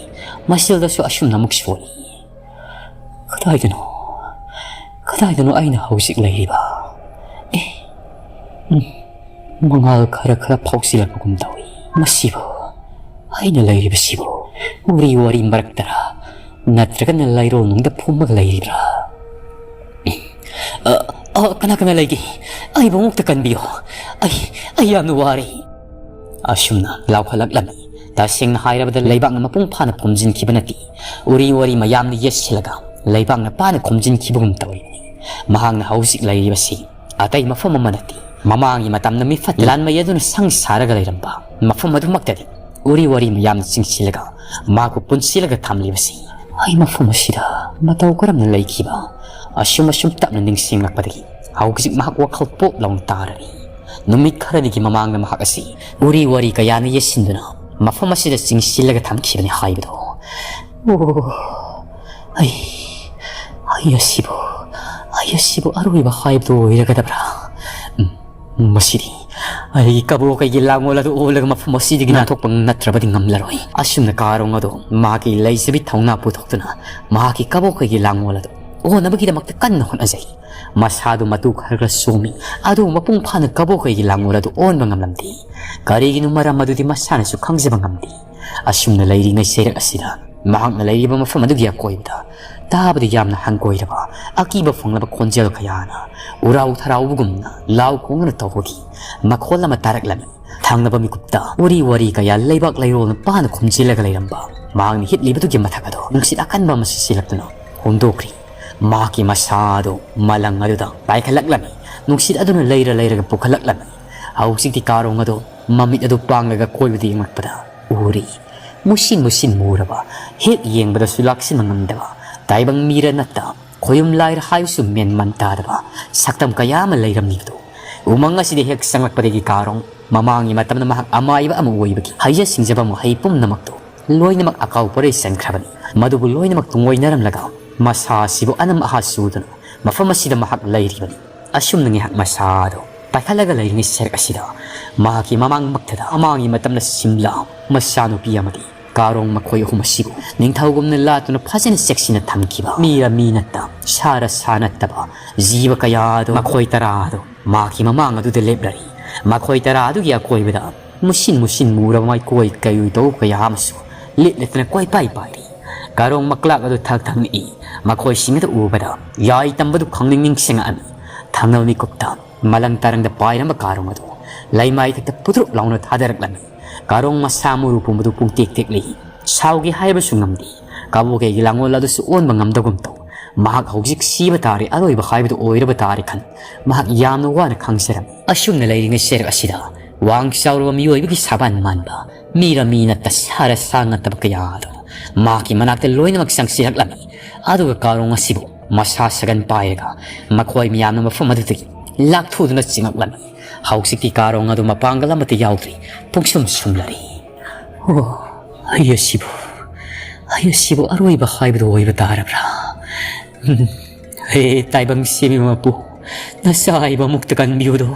ꯃꯁꯤꯗꯁꯨ ꯑꯁꯨꯝꯅ ꯑꯃꯨꯛ ꯁꯣꯜꯂꯤ꯫ ꯀꯗꯥꯏꯗꯅꯣ? ꯀꯗꯥꯏꯗꯅꯣ ꯑꯩꯅ ꯍꯧꯖꯤꯛ ꯂꯩꯔꯤꯕ? ꯑꯦ, ꯎꯝ, ꯃꯉꯥꯜ ꯈꯔ ꯈꯔ ꯐꯥꯎꯁꯤꯜꯂꯛꯄꯒꯨꯝ ꯇꯧꯏ꯫ ꯃꯁꯤꯕꯨ, ꯑꯩꯅ ꯂꯩꯔꯤꯕꯁꯤꯕꯨ ꯎꯔꯤ ꯋꯥꯔꯤ ꯃꯔꯛꯇꯔꯥ? ꯅꯠꯇ꯭ꯔꯒꯅ ꯂꯩꯔꯣꯜꯅꯨꯡꯗ ꯐꯨꯝꯃꯒ ꯂꯩꯔꯤꯕ꯭ꯔꯥ? ꯑ, ꯑ, ꯀꯅꯥ ꯀꯅꯥ ꯂꯩꯒꯦ? ꯑꯩꯕꯨ ꯑꯃꯨꯛꯇ ꯀꯟꯕꯤꯌꯨ꯫ ꯑꯩ, ꯑꯩ ꯌꯥꯝꯅ ꯋꯥꯔꯦ꯫ ꯑꯁꯨꯝꯅ ꯂꯥꯎꯈꯠꯂꯛꯂꯝꯃꯤ꯫ ꯇꯁꯦꯡꯅ ꯍꯥꯏꯔꯕꯗ ꯂꯩꯕꯥꯛꯅ ꯃꯄꯨꯡ ꯐꯥꯅ ꯈꯨꯝꯖꯤꯟꯈꯤꯕ ꯅꯠꯇꯦ꯫ ꯎꯔꯤ ꯋꯥꯔꯤ ꯃꯌꯥꯝꯅ ꯌꯦꯠꯁꯤꯜꯂꯒ ꯂꯩꯕꯥꯛꯅ ꯄꯥꯅ ꯈꯨꯝꯖꯤꯟꯈꯤꯕꯒꯨꯝ ꯇꯧꯔꯤꯕꯅꯤ꯫ ꯃꯍꯥꯛꯅ ꯍꯧꯖꯤꯛ ꯂꯩꯔꯤꯕꯁꯤ ꯑꯇꯩ ꯃꯐꯝ ꯑꯃ ꯅꯠꯇꯦ꯫ ꯃꯃꯥꯡꯒꯤ ꯃꯇꯝꯗ ꯃꯤꯐꯠ ꯂꯥꯟꯃꯩ ꯑꯗꯨꯅ ꯁꯪ ꯁꯥꯔꯒ ꯂꯩꯔꯝꯕ ꯃꯐꯝ ꯑꯗꯨꯃꯛꯇꯗꯤ ꯎꯔꯤ ꯋꯥꯔꯤ ꯃꯌꯥꯝꯅ ꯆꯤꯡꯁꯤꯜꯂꯒ ꯃꯍꯥꯛꯄꯨ ꯄꯨꯟꯁꯤꯜꯂꯒ ꯊꯝꯂꯤꯕꯁꯤ꯫ ꯑꯩ ꯃꯐꯝ ꯑꯁꯤꯗ ꯃꯇꯧ ꯀꯔꯝꯅ ꯂꯩꯈꯤꯕ? ꯑꯁꯨꯝ ꯑꯁꯨꯝ ꯇꯞꯅ ꯅꯤꯡꯁꯤꯡꯂꯛꯄꯗꯒꯤ ꯍꯧꯖꯤꯛ ꯃꯍꯥꯛ ꯋꯥꯈꯜ ꯄꯣꯞ ꯂꯥꯎꯅ ꯇꯥꯔꯔꯤ꯫ ꯅꯨꯃꯤꯠ ꯈꯔꯅꯤꯒꯤ ꯃꯃꯥꯡꯗ ꯃꯍꯥꯛ ꯑꯁꯤ ꯎꯔꯤ ꯋꯥꯔꯤ ꯀꯌꯥꯅ ꯌꯦꯠꯁꯤꯟꯗꯨꯅ ꯃꯐꯝ ꯑꯁꯤꯗ ꯆꯤꯡꯁꯤꯜꯂꯒ ꯊꯝꯈꯤꯕꯅꯤ ꯍꯥꯏꯕꯗꯣ꯫ ꯑꯣ, ꯑꯩ, ꯑꯩ ꯑꯁꯤꯕꯨ, ꯑꯩ ꯑꯁꯤꯕꯨ ꯑꯔꯣꯏꯕ ꯍꯥꯏꯕꯗꯨ ꯑꯣꯏꯔꯒꯗꯕ꯭ꯔꯥ? ꯎꯝ, ꯃꯁꯤꯗꯤ ꯑꯩꯒꯤ ꯀꯕꯣꯀꯩꯒꯤ ꯂꯥꯡꯑꯣꯜ ꯑꯗꯨ ꯑꯣꯜꯂꯒ ꯃꯐꯝ ꯑꯁꯤꯗꯒꯤ ꯅꯥꯟꯊꯣꯛꯄ ꯅꯠꯇ꯭ꯔꯕꯗꯤ ꯉꯝꯂꯔꯣꯏ꯫ ꯑꯁꯨꯝꯅ ꯀꯥꯔꯣꯡ ꯑꯗꯨ ꯃꯥꯒꯤ ꯂꯩꯖꯕꯤ ꯊꯧꯅꯥ ꯄꯨꯊꯣꯛꯇꯨꯅ ꯃꯍꯥꯛꯀꯤ ꯀꯕꯣꯀꯩꯒꯤ ꯂꯥꯡꯑꯣꯜ ꯑꯗꯨ ꯑꯣꯟꯅꯕꯒꯤꯗꯃꯛꯇ ꯀꯟꯅ ꯍꯣꯠꯅꯖꯩ꯫ ꯃꯁꯥꯗꯨ ꯃꯇꯨ ꯈꯔ ꯈꯔ ꯆꯣꯝꯃꯤ, ꯑꯗꯨꯕꯨ ꯃꯄꯨꯡ ꯐꯥꯅ ꯀꯕꯣꯀꯩꯒꯤ ꯂꯥꯡꯑꯣꯜ ꯑꯗꯨ ꯑꯣꯟꯕ ꯉꯝꯂꯝꯗꯦ꯫ ꯀꯔꯤꯒꯤꯅꯣ ꯃꯔꯝ ꯑꯗꯨꯗꯤ ꯃꯁꯥꯅꯁꯨ ꯈꯪꯖꯕ ꯉꯝꯗꯦ꯫ ꯑꯁꯨꯝꯅ ꯂꯩꯔꯤꯉꯩ ꯆꯩꯔꯛ ꯑꯁꯤꯗ ꯃꯍꯥꯛꯅ ꯂꯩꯔꯤꯕ ꯃꯐꯝ ꯑꯗꯨꯒꯤ ꯑꯀꯣꯏꯕꯗ ꯇꯥꯕꯗ ꯌꯥꯝꯅ ꯍꯪꯒꯣꯏꯔꯕ, ꯑꯀꯤꯕ ꯐꯪꯂꯕ ꯈꯣꯟꯖꯦꯜ ꯀꯌꯥꯅ ꯎꯔꯥꯎ ꯊꯔꯥꯎꯕꯒꯨꯝꯅ ꯂꯥꯎ ꯈꯣꯡꯗꯨꯅ ꯇꯧꯕꯒꯤ ꯃꯈꯣꯜ ꯑꯃ ꯇꯥꯔꯛꯂꯝꯃꯤ꯫ ꯊꯪꯅꯕ ꯃꯤꯀꯨꯞꯇ ꯎꯔꯤ ꯋꯥꯔꯤ ꯀꯌꯥ ꯂꯩꯕꯥꯛ ꯂꯩꯔꯣꯜꯅ ꯄꯥꯅ ꯈꯨꯝꯖꯤꯜꯂꯒ ꯂꯩꯔꯝꯕ ꯃꯍꯥꯛꯅ ꯍꯤꯞꯂꯤꯕꯗꯨꯒꯤ ꯃꯊꯛ ꯑꯗꯨ ꯅꯨꯡꯁꯤꯠ ꯑꯀꯟꯕ ꯑꯃ ꯁꯤꯠꯆꯤꯜꯂꯛꯇꯨꯅ ꯍꯣꯝꯗꯣꯛꯈ꯭ꯔꯤ꯫ ꯃꯍꯥꯛꯀꯤ ꯃꯁꯥ ꯑꯗꯨ ꯃꯂꯪ ꯑꯗꯨꯗ ꯄꯥꯏꯈꯠꯂꯛꯂꯝꯃꯤ꯫ ꯅꯨꯡꯁꯤꯠ ꯑꯗꯨꯅ ꯂꯩꯔ ꯂꯩꯔꯒ ꯄꯨꯈꯠꯂꯛꯂꯝꯃꯤ꯫ ꯍꯧꯖꯤꯛꯇꯤ ꯀꯥꯔꯣꯡ ꯑꯗꯨ ꯃꯃꯤꯠ ꯑꯗꯨ ꯄꯥꯡꯂꯒ ꯀꯣꯏꯕꯗ ꯌꯦꯡꯂꯛꯄꯗ ꯎꯔꯤ꯫ ꯃꯨꯁꯤꯟ ꯃꯨꯁꯤꯟ ꯃꯨꯔꯕ, ꯍꯦꯛ ꯌꯦꯡꯕꯗꯁꯨ ꯂꯥꯛꯁꯤꯟꯕ ꯉꯝꯗꯕ ꯇꯥꯏꯕꯪ ꯃꯤꯔ ꯅꯠꯇ ꯈꯣꯌꯨꯝ ꯂꯥꯏꯔ ꯍꯥꯏꯕꯁꯨ ꯃꯦꯟ ꯃꯟ ꯇꯥꯗꯕ ꯁꯛꯇꯝ ꯀꯌꯥ ꯑꯃ ꯂꯩꯔꯝꯂꯤꯕꯗꯨ꯫ ꯎꯃꯪ ꯑꯁꯤꯗ ꯍꯦꯛ ꯆꯪꯂꯛꯄꯗꯒꯤ ꯀꯥꯔꯣꯡ ꯃꯃꯥꯡꯒꯤ ꯃꯇꯝꯗ ꯃꯍꯥꯛ ꯑꯃꯥꯏꯕ ꯑꯃ ꯑꯣꯏꯕꯒꯤ ꯍꯩꯖ ꯁꯤꯡꯖꯕ ꯃꯍꯩ ꯄꯨꯝꯅꯃꯛꯇꯨ ꯂꯣꯏꯅꯃꯛ ꯑꯀꯥꯎ ꯄꯔꯩ ꯆꯟꯈ꯭ꯔꯕꯅꯤ꯫ ꯃꯗꯨꯕꯨ ꯂꯣꯏꯅꯃꯛ ꯇꯨꯡꯑꯣꯏꯅꯔꯝꯂꯒ ꯃꯁꯥ ꯑꯁꯤꯕꯨ ꯑꯅꯝ ꯑꯍꯥ ꯆꯨꯗꯨꯅ ꯃꯐꯝ ꯑꯁꯤꯗ ꯃꯍꯥꯛ ꯂꯩꯔꯤꯕꯅꯤ꯫ ꯑꯁꯨꯝꯅ ꯉꯥꯏꯍꯥꯛ ꯃꯁꯥꯗꯣ ꯄꯥꯏꯈꯠꯂꯒ ꯂꯩꯔꯤꯉꯩ ꯁꯔꯛ ꯑꯁꯤꯗ ꯃꯍꯥꯛꯀꯤ ꯃꯃꯥꯡꯃꯛꯇꯗ ꯃꯃꯥꯡꯒꯤ ꯃꯇꯝꯗ ꯁꯤꯝꯂꯥ ꯃꯆꯥꯅꯨꯄꯤ ꯑꯃꯗꯤ ꯀꯥꯔꯣꯡ ꯃꯈꯣꯏ ꯑꯍꯨꯝ ꯑꯁꯤꯕꯨ ꯅꯤꯡꯊꯧꯒꯨꯝꯅ ꯂꯥꯠꯇꯨꯅ ꯐꯖꯅ ꯆꯦꯛꯁꯤꯟꯅ ꯊꯝꯈꯤꯕ ꯃꯤꯔ ꯃꯤ ꯅꯠꯇ, ꯁꯥꯔ ꯁꯥ ꯅꯠꯇꯕ ꯖꯤꯕ ꯀꯌꯥꯗꯣ, ꯃꯈꯣꯏ ꯇꯔꯥꯗꯣ ꯃꯍꯥꯛꯀꯤ ꯃꯃꯥꯡ ꯑꯗꯨꯗ ꯂꯦꯞꯂꯔꯤ꯫ ꯃꯈꯣꯏ ꯇꯔꯥ ꯑꯗꯨꯒꯤ ꯑꯀꯣꯏꯕꯗ ꯃꯨꯁꯤꯟ ꯃꯨꯁꯤꯟ ꯃꯨꯔꯕ ꯃꯥꯏꯀꯣꯏ ꯀꯩꯔꯣꯏ ꯇꯧꯕ ꯀꯌꯥ ꯑꯃꯁꯨ ꯂꯤꯠ ꯂꯤꯠꯇꯅ ꯀꯣꯏꯄꯥꯏ ꯄꯥꯏꯔꯤ꯫ ꯀꯥꯔꯣꯡ ꯃꯀ꯭ꯂꯥꯛ ꯑꯗꯨ ꯊꯛ ꯊꯛ ꯅꯤꯛꯏ꯫ ꯃꯈꯣꯏꯁꯤꯡ ꯑꯗꯨ ꯎꯕꯗ ꯌꯥꯏ ꯇꯝꯕꯗꯨ ꯈꯪꯅꯤꯡ ꯅꯤꯡꯁꯤꯡꯉꯛꯑꯝꯃꯤ꯫ ꯊꯪꯅꯕ ꯃꯤꯀꯨꯞꯇ ꯃꯂꯪ ꯇꯔꯪꯗ ꯄꯥꯏꯔꯝꯕ ꯀꯥꯔꯣꯡ ꯑꯗꯨ ꯂꯩꯃꯥꯏ ꯊꯛꯇ ꯄꯨꯗ꯭ꯔꯨꯞ ꯂꯥꯎꯅ ꯊꯥꯗꯔꯛꯂꯝꯃꯤ꯫ ꯀꯥꯔꯣꯡ ꯃꯁꯥ ꯃꯎꯔꯨ ꯄꯨꯝꯕꯗꯨ ꯄꯨꯡꯇꯦꯛ ꯇꯦꯛꯂꯤ꯫ ꯁꯥꯎꯒꯦ ꯍꯥꯏꯕꯁꯨ ꯉꯝꯗꯦ꯫ ꯀꯕꯣꯀꯩꯒꯤ ꯂꯥꯡꯒꯣꯜ ꯑꯗꯨꯁꯨ ꯑꯣꯟꯕ ꯉꯝꯗꯒꯨꯝ ꯇꯧ꯫ ꯃꯍꯥꯛ ꯍꯧꯖꯤꯛ ꯁꯤꯕ ꯇꯥꯔꯦ, ꯑꯔꯣꯏꯕ ꯍꯥꯏꯕꯗꯨ ꯑꯣꯏꯔꯕ ꯇꯥꯔꯦ ꯈꯟ ꯃꯍꯥꯛ ꯌꯥꯝꯅ ꯋꯥꯅ ꯈꯪꯖꯔꯝꯃꯤ꯫ ꯑꯁꯨꯝꯅ ꯂꯩꯔꯤꯉꯩ ꯆꯩꯔꯛ ꯑꯁꯤꯗ ꯋꯥꯡ ꯆꯥꯎꯔꯕ ꯃꯤꯑꯣꯏꯕꯒꯤ ꯁꯥꯕꯥꯟ ꯃꯥꯟꯕ ꯃꯤꯔ ꯃꯤ ꯅꯠꯇ, ꯁꯥꯔ ꯁꯥ ꯅꯠꯇꯕ ꯀꯌꯥ ꯑꯗꯨ ꯃꯍꯥꯛꯀꯤ ꯃꯅꯥꯛꯇ ꯂꯣꯏꯅꯃꯛ ꯆꯪꯁꯤꯜꯂꯛꯂꯝꯃꯤ꯫ ꯑꯗꯨꯒ ꯀꯥꯔꯣꯡ ꯑꯁꯤꯕꯨ ꯃꯁꯥ ꯁꯥꯒꯟ ꯄꯥꯏꯔꯒ ꯃꯈꯣꯏ ꯃꯌꯥꯝꯅ ꯃꯐꯝ ꯑꯗꯨꯗꯒꯤ ꯂꯥꯛꯊꯨꯗꯨꯅ ꯆꯤꯡꯉꯛꯂꯝꯃꯤ꯫ ꯍꯧꯖꯤꯛꯇꯤ ꯀꯥꯔꯣꯡ ꯑꯗꯨ ꯃꯄꯥꯡꯒꯜ ꯑꯃꯠꯇ ꯌꯥꯎꯗ꯭ꯔꯤ, ꯄꯨꯡꯁꯨꯝ ꯁꯨꯝꯂꯔꯤ꯫ ꯑꯣ, ꯑꯩ ꯑꯁꯤꯕꯨ, ꯑꯩ ꯑꯁꯤꯕꯨ ꯑꯔꯣꯏꯕ ꯍꯥꯏꯕꯗꯨ ꯑꯣꯏꯕ ꯇꯥꯔꯕ꯭ꯔꯥ? ꯎꯝ, ꯍꯦ ꯇꯥꯏꯕꯪ ꯁꯦꯝꯕꯤꯕ ꯃꯄꯨ, ꯅꯆꯥ ꯑꯩꯕꯨ ꯑꯃꯨꯛꯇ ꯀꯟꯕꯤꯌꯨꯗꯣ꯫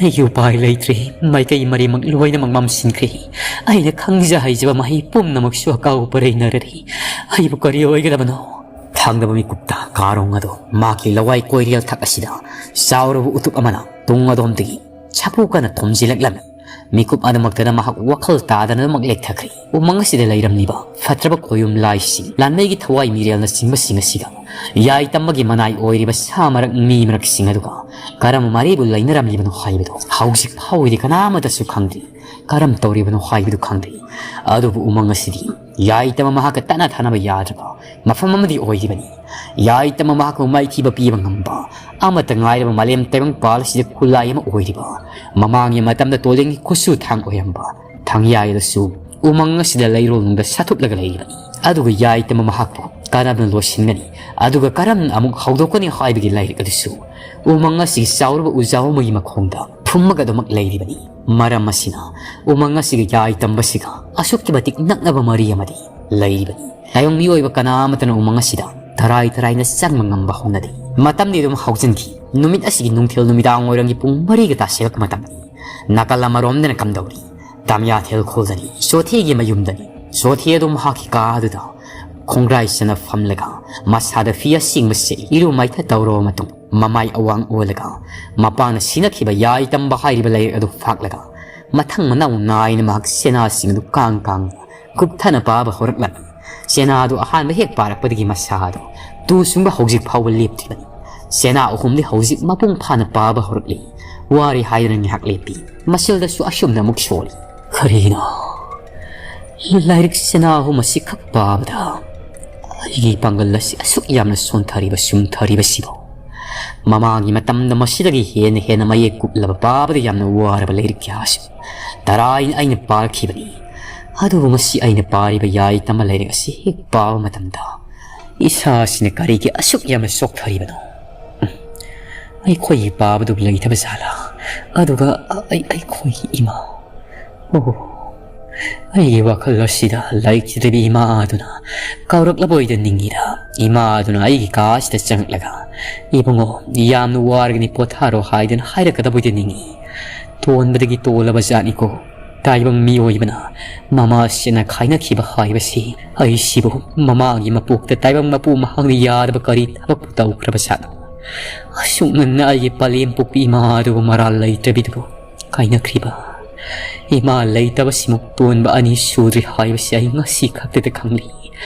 ꯑꯩꯒꯤ ꯎꯄꯥꯏ ꯂꯩꯇ꯭ꯔꯦ꯫ ꯃꯥꯏꯀꯩ ꯃꯔꯤꯃꯛ ꯂꯣꯏꯅꯃꯛ ꯃꯝꯁꯤꯟꯈ꯭ꯔꯦ꯫ ꯑꯩꯅ ꯈꯪꯖ ꯍꯩꯖꯕ ꯃꯍꯩ ꯄꯨꯝꯅꯃꯛꯁꯨ ꯑꯀꯥꯎ ꯄꯔꯩꯅꯔꯔꯤ꯫ ꯑꯩꯕꯨ ꯀꯔꯤ ꯑꯣꯏꯒꯗꯕꯅꯣ? ꯊꯪꯅꯕ ꯃꯤꯀꯨꯞꯇ ꯀꯥꯔꯣꯡ ꯑꯗꯣ ꯃꯍꯥꯛꯀꯤ ꯂꯋꯥꯏ ꯀꯣꯏꯔꯦꯜ ꯊꯛ ꯑꯁꯤꯗ ꯆꯥꯎꯔꯕ ꯎꯇꯨꯞ ꯑꯃꯅ ꯇꯨꯡ ꯑꯗꯣꯝꯗꯒꯤ ꯁꯥꯐꯨ ꯀꯟꯅ ꯊꯣꯝꯖꯤꯜꯂꯛꯂꯝꯃꯤ꯫ ꯃꯤꯀꯨꯞ ꯑꯗꯨꯃꯛꯇꯗ ꯃꯍꯥꯛ ꯋꯥꯈꯜ ꯇꯥꯗꯅ ꯑꯗꯨꯃꯛ ꯂꯦꯛꯊꯈ꯭ꯔꯦ꯫ ꯎꯃꯪ ꯑꯁꯤꯗ ꯂꯩꯔꯝꯂꯤꯕ ꯐꯠꯇ꯭ꯔꯕ ꯈꯣꯌꯨꯝ ꯂꯥꯏꯁꯤꯡ, ꯂꯥꯟꯃꯩꯒꯤ ꯊꯋꯥꯏ ꯃꯤꯔꯦꯜꯅꯆꯤꯡꯕꯁꯤꯡ ꯑꯁꯤꯒ ꯌꯥꯏ ꯇꯝꯕꯒꯤ ꯃꯅꯥꯏ ꯑꯣꯏꯔꯤꯕ ꯁꯥ ꯃꯔꯛ ꯃꯤ ꯃꯔꯛꯁꯤꯡ ꯑꯗꯨꯒ ꯀꯔꯝꯕ ꯃꯔꯤꯕꯨ ꯂꯩꯅꯔꯝꯂꯤꯕꯅꯣ ꯍꯥꯏꯕꯗꯨ ꯍꯧꯖꯤꯛ ꯐꯥꯎꯕꯗꯤ ꯀꯅꯥꯃꯠꯇꯁꯨ ꯈꯪꯗ꯭ꯔꯤ꯫ ꯀꯔꯝ ꯇꯧꯔꯤꯕꯅꯣ ꯍꯥꯏꯕꯗꯨ ꯈꯪꯗ꯭ꯔꯤ꯫ ꯑꯗꯨꯕꯨ ꯎꯃꯪ ꯑꯁꯤꯗꯤ ꯌꯥꯏ ꯇꯝꯕ ꯃꯍꯥꯛꯀ ꯇꯠꯅ ꯊꯥꯅꯕ ꯌꯥꯗ꯭ꯔꯕ ꯃꯐꯝ ꯑꯃꯗꯤ ꯑꯣꯏꯔꯤꯕꯅꯤ꯫ ꯌꯥꯏ ꯇꯝꯕ ꯃꯍꯥꯛꯄꯨ ꯃꯥꯏꯊꯤꯕ ꯄꯤꯕ ꯉꯝꯕ ꯑꯃꯠꯇ ꯉꯥꯏꯔꯕ ꯃꯥꯂꯦꯝ ꯇꯥꯏꯕꯪꯄꯥꯜ ꯑꯁꯤꯗ ꯈꯨꯠꯂꯥꯏ ꯑꯃ ꯑꯣꯏꯔꯤꯕ, ꯃꯃꯥꯡꯒꯤ ꯃꯇꯝꯗ ꯇꯣꯂꯦꯟꯒꯤ ꯈꯨꯠꯁꯨ ꯊꯥꯡ ꯑꯣꯏꯔꯝꯕ ꯊꯥꯡꯌꯥꯏ ꯑꯗꯨꯁꯨ ꯎꯃꯪ ꯑꯁꯤꯗ ꯂꯩꯔꯣꯜꯅꯨꯡꯗ ꯁꯥꯊꯨꯞꯂꯒ ꯂꯩꯔꯤꯕꯅꯤ꯫ ꯑꯗꯨꯒ ꯌꯥꯏ ꯇꯝꯕ ꯃꯍꯥꯛꯄꯨ ꯀꯔꯝꯅ ꯂꯣꯏꯁꯤꯟꯒꯅꯤ, ꯑꯗꯨꯒ ꯀꯔꯝꯅ ꯑꯃꯨꯛ ꯍꯧꯗꯣꯛꯀꯅꯤ ꯍꯥꯏꯕꯒꯤ ꯂꯥꯏꯔꯤꯛ ꯑꯗꯨꯁꯨ ꯎꯃꯪ ꯑꯁꯤꯒꯤ ꯆꯥꯎꯔꯕ ꯎꯖꯥꯎ ꯑꯃꯒꯤ ꯃꯈꯣꯡꯗ ꯐꯨꯝꯃꯒ ꯑꯗꯨꯃꯛ ꯂꯩꯔꯤꯕꯅꯤ꯫ ꯃꯔꯝ ꯑꯁꯤꯅ ꯎꯃꯪ ꯑꯁꯤꯒ ꯌꯥꯏ ꯇꯝꯕꯁꯤꯒ ꯑꯁꯨꯛꯀꯤ ꯃꯇꯤꯛ ꯅꯛꯅꯕ ꯃꯔꯤ ꯑꯃꯗꯤ ꯂꯩꯔꯤꯕꯅꯤ꯫ ꯇꯥꯏꯕꯪ ꯃꯤꯑꯣꯏꯕ ꯀꯅꯥ ꯑꯃꯠꯇꯅ ꯎꯃꯪ ꯑꯁꯤꯗ ꯇꯔꯥꯏ ꯇꯔꯥꯏꯅ ꯆꯪꯕ ꯉꯝꯕ ꯍꯧꯅꯗꯦ꯫ ꯃꯇꯝꯗꯤ ꯑꯗꯨꯝ ꯍꯧꯖꯤꯟꯈꯤ꯫ ꯅꯨꯃꯤꯠ ꯑꯁꯤꯒꯤ ꯅꯨꯡꯊꯤꯜ ꯅꯨꯃꯤꯗꯥꯡ ꯋꯥꯏꯔꯝꯒꯤ ꯄꯨꯡ ꯃꯔꯤꯒ ꯇꯥꯁꯤꯜꯂꯛꯄ ꯃꯇꯝꯅꯤ꯫ ꯅꯥꯀꯜ ꯑꯃꯔꯣꯝꯗꯅ ꯀꯝꯗꯧꯔꯤ? ꯇꯥꯃꯤꯌꯥꯊꯦꯜ ꯈꯨꯜꯗꯅꯤ꯫ ꯆꯣꯊꯦꯒꯤ ꯃꯌꯨꯝꯗꯅꯤ꯫ ꯆꯣꯊꯦ ꯑꯗꯨ ꯃꯍꯥꯛꯀꯤ ꯀꯥ ꯑꯗꯨꯗ ꯈꯣꯡꯒ꯭ꯔꯥꯏ ꯆꯅ ꯐꯝꯂꯒ ꯃꯁꯥꯗ ꯐꯤ ꯑꯁꯦꯡꯕ ꯁꯦꯠꯂꯤ꯫ ꯏꯔꯨ ꯃꯥꯏꯊ ꯇꯧꯔꯕ ꯃꯇꯨꯡ ꯃꯃꯥꯏ ꯑꯋꯥꯡ ꯑꯣꯜꯂꯒ ꯃꯄꯥꯅ ꯁꯤꯅꯈꯤꯕ ꯌꯥꯏ ꯇꯝꯕ ꯍꯥꯏꯔꯤꯕ ꯂꯥꯏꯔꯤꯛ ꯑꯗꯨ ꯐꯥꯛꯂꯒ ꯃꯊꯪ ꯃꯅꯥꯎ ꯅꯥꯏꯅ ꯃꯍꯥꯛ ꯆꯦꯅꯥꯁꯤꯡ ꯑꯗꯨ ꯀꯥꯡ ꯀꯥꯡ ꯀꯨꯞꯊꯅ ꯄꯥꯕ ꯍꯧꯔꯛꯂꯝꯃꯤ꯫ ꯆꯦꯅꯥ ꯑꯗꯨ ꯑꯍꯥꯟꯕ ꯍꯦꯛ ꯄꯥꯔꯛꯄꯗꯒꯤ ꯃꯁꯥ ꯑꯗꯨ ꯇꯨ ꯆꯨꯡꯕ ꯍꯧꯖꯤꯛ ꯐꯥꯎꯕ ꯂꯦꯞꯇ꯭ꯔꯤꯕꯅꯤ꯫ ꯆꯦꯅꯥ ꯑꯍꯨꯝꯗꯤ ꯍꯧꯖꯤꯛ ꯃꯄꯨꯡ ꯐꯥꯅ ꯄꯥꯕ ꯍꯧꯔꯛꯂꯤ꯫ ꯋꯥꯔꯦ ꯍꯥꯏꯗꯨꯅ ꯉꯥꯏꯍꯥꯛ ꯂꯦꯞꯄꯤ꯫ ꯃꯁꯤꯜꯗꯁꯨ ꯑꯁꯨꯝꯅ ꯑꯃꯨꯛ ꯁꯣꯜꯂꯤ꯫ ꯀꯔꯤꯅꯣ? ꯂꯥꯏꯔꯤꯛ ꯆꯦꯅꯥ ꯑꯍꯨꯝ ꯑꯁꯤ ꯈꯛ ꯄꯥꯕꯗ ꯑꯩꯒꯤ ꯄꯥꯡꯒꯜ ꯑꯁꯤ ꯑꯁꯨꯛ ꯌꯥꯝꯅ ꯁꯣꯟꯊꯔꯤꯕ, ꯁꯨꯝꯊꯔꯤꯕꯁꯤꯕꯨ? ꯃꯃꯥꯡꯒꯤ ꯃꯇꯝꯗ ꯃꯁꯤꯗꯒꯤ ꯍꯦꯟꯅ ꯍꯦꯟꯅ ꯃꯌꯦꯛ ꯀꯨꯞꯂꯕ ꯄꯥꯕꯗ ꯌꯥꯝꯅ ꯋꯥꯔꯕ ꯂꯥꯏꯔꯤꯛ ꯀꯌꯥꯁꯨ ꯇꯔꯥꯏꯅ ꯑꯩꯅ ꯄꯥꯔꯛꯈꯤꯕꯅꯤ꯫ ꯑꯗꯨꯕꯨ ꯉꯁꯤ ꯑꯩꯅ ꯄꯥꯔꯤꯕ ꯌꯥꯏ ꯇꯝꯕ ꯂꯥꯏꯔꯤꯛ ꯑꯁꯤ ꯍꯦꯛ ꯄꯥꯕ ꯃꯇꯝꯗ ꯏꯁꯥꯁꯤꯅ ꯀꯔꯤꯒꯤ ꯑꯁꯨꯛ ꯌꯥꯝꯅ ꯆꯣꯛꯊꯔꯤꯕꯅꯣ? ꯑꯩꯈꯣꯏꯒꯤ ꯄꯥꯕꯗꯨ ꯂꯩꯇꯕ ꯖꯥꯠꯂꯥ? ꯑꯗꯨꯒ ꯑꯩ, ꯑꯩꯈꯣꯏꯒꯤ ꯏꯃꯥ꯫ ꯑꯣ, ꯑꯩꯒꯤ ꯋꯥꯈꯜ ꯑꯁꯤꯗ ꯂꯩꯈꯤꯗ꯭ꯔꯕꯤ ꯏꯃꯥ ꯑꯗꯨꯅ ꯀꯥꯎꯔꯛꯂꯕꯣꯏꯗ ꯅꯤꯡꯉꯤꯗ, ꯏꯃꯥ ꯑꯗꯨꯅ ꯑꯩꯒꯤ ꯀꯥ ꯑꯁꯤꯗ ꯆꯪꯂꯛꯂꯒ, "ꯏꯕꯨꯡꯉꯣ, ꯌꯥꯝꯅ ꯋꯥꯔꯒꯅꯤ, ꯄꯣꯊꯥꯔꯣ" ꯍꯥꯏꯗꯨꯅ ꯍꯥꯏꯔꯛꯀꯗꯕꯣꯏꯗ ꯅꯤꯡꯉꯤ꯫ ꯇꯣꯟꯕꯗꯒꯤ ꯇꯣꯜꯂꯕ ꯖꯥꯠꯅꯤꯀꯣ꯫ ꯇꯥꯏꯕꯪ ꯃꯤꯑꯣꯏꯕꯅ ꯃꯃꯥ ꯁꯦꯅ ꯈꯥꯏꯅꯈꯤꯕ ꯍꯥꯏꯕꯁꯤ ꯑꯩꯁꯤꯕꯨ ꯃꯃꯥꯒꯤ ꯃꯄꯣꯛꯇ ꯇꯥꯏꯕꯪ ꯃꯄꯨ ꯃꯍꯥꯛꯅ ꯌꯥꯗꯕ ꯀꯔꯤ ꯊꯕꯛꯄꯨ ꯇꯧꯈ꯭ꯔꯕ ꯖꯥꯠꯅꯣ? ꯑꯁꯨꯛ ꯉꯟꯅ ꯑꯩꯒꯤ ꯄꯂꯦꯝ ꯄꯣꯛꯄꯤ ꯏꯃꯥ ꯑꯗꯨꯕꯨ ꯃꯔꯥꯜ ꯂꯩꯇ꯭ꯔꯕꯤꯗꯨꯕꯨ ꯀꯥꯏꯅꯈ꯭ꯔꯤꯕ? ꯏꯃꯥ ꯂꯩꯇꯕꯁꯤꯃꯨꯛ ꯇꯣꯟꯕ ꯑꯅꯤ ꯁꯨꯗ꯭ꯔꯤ ꯍꯥꯏꯕꯁꯤ ꯑꯩ ꯉꯁꯤ ꯈꯛꯇꯗ ꯈꯪꯂꯤ꯫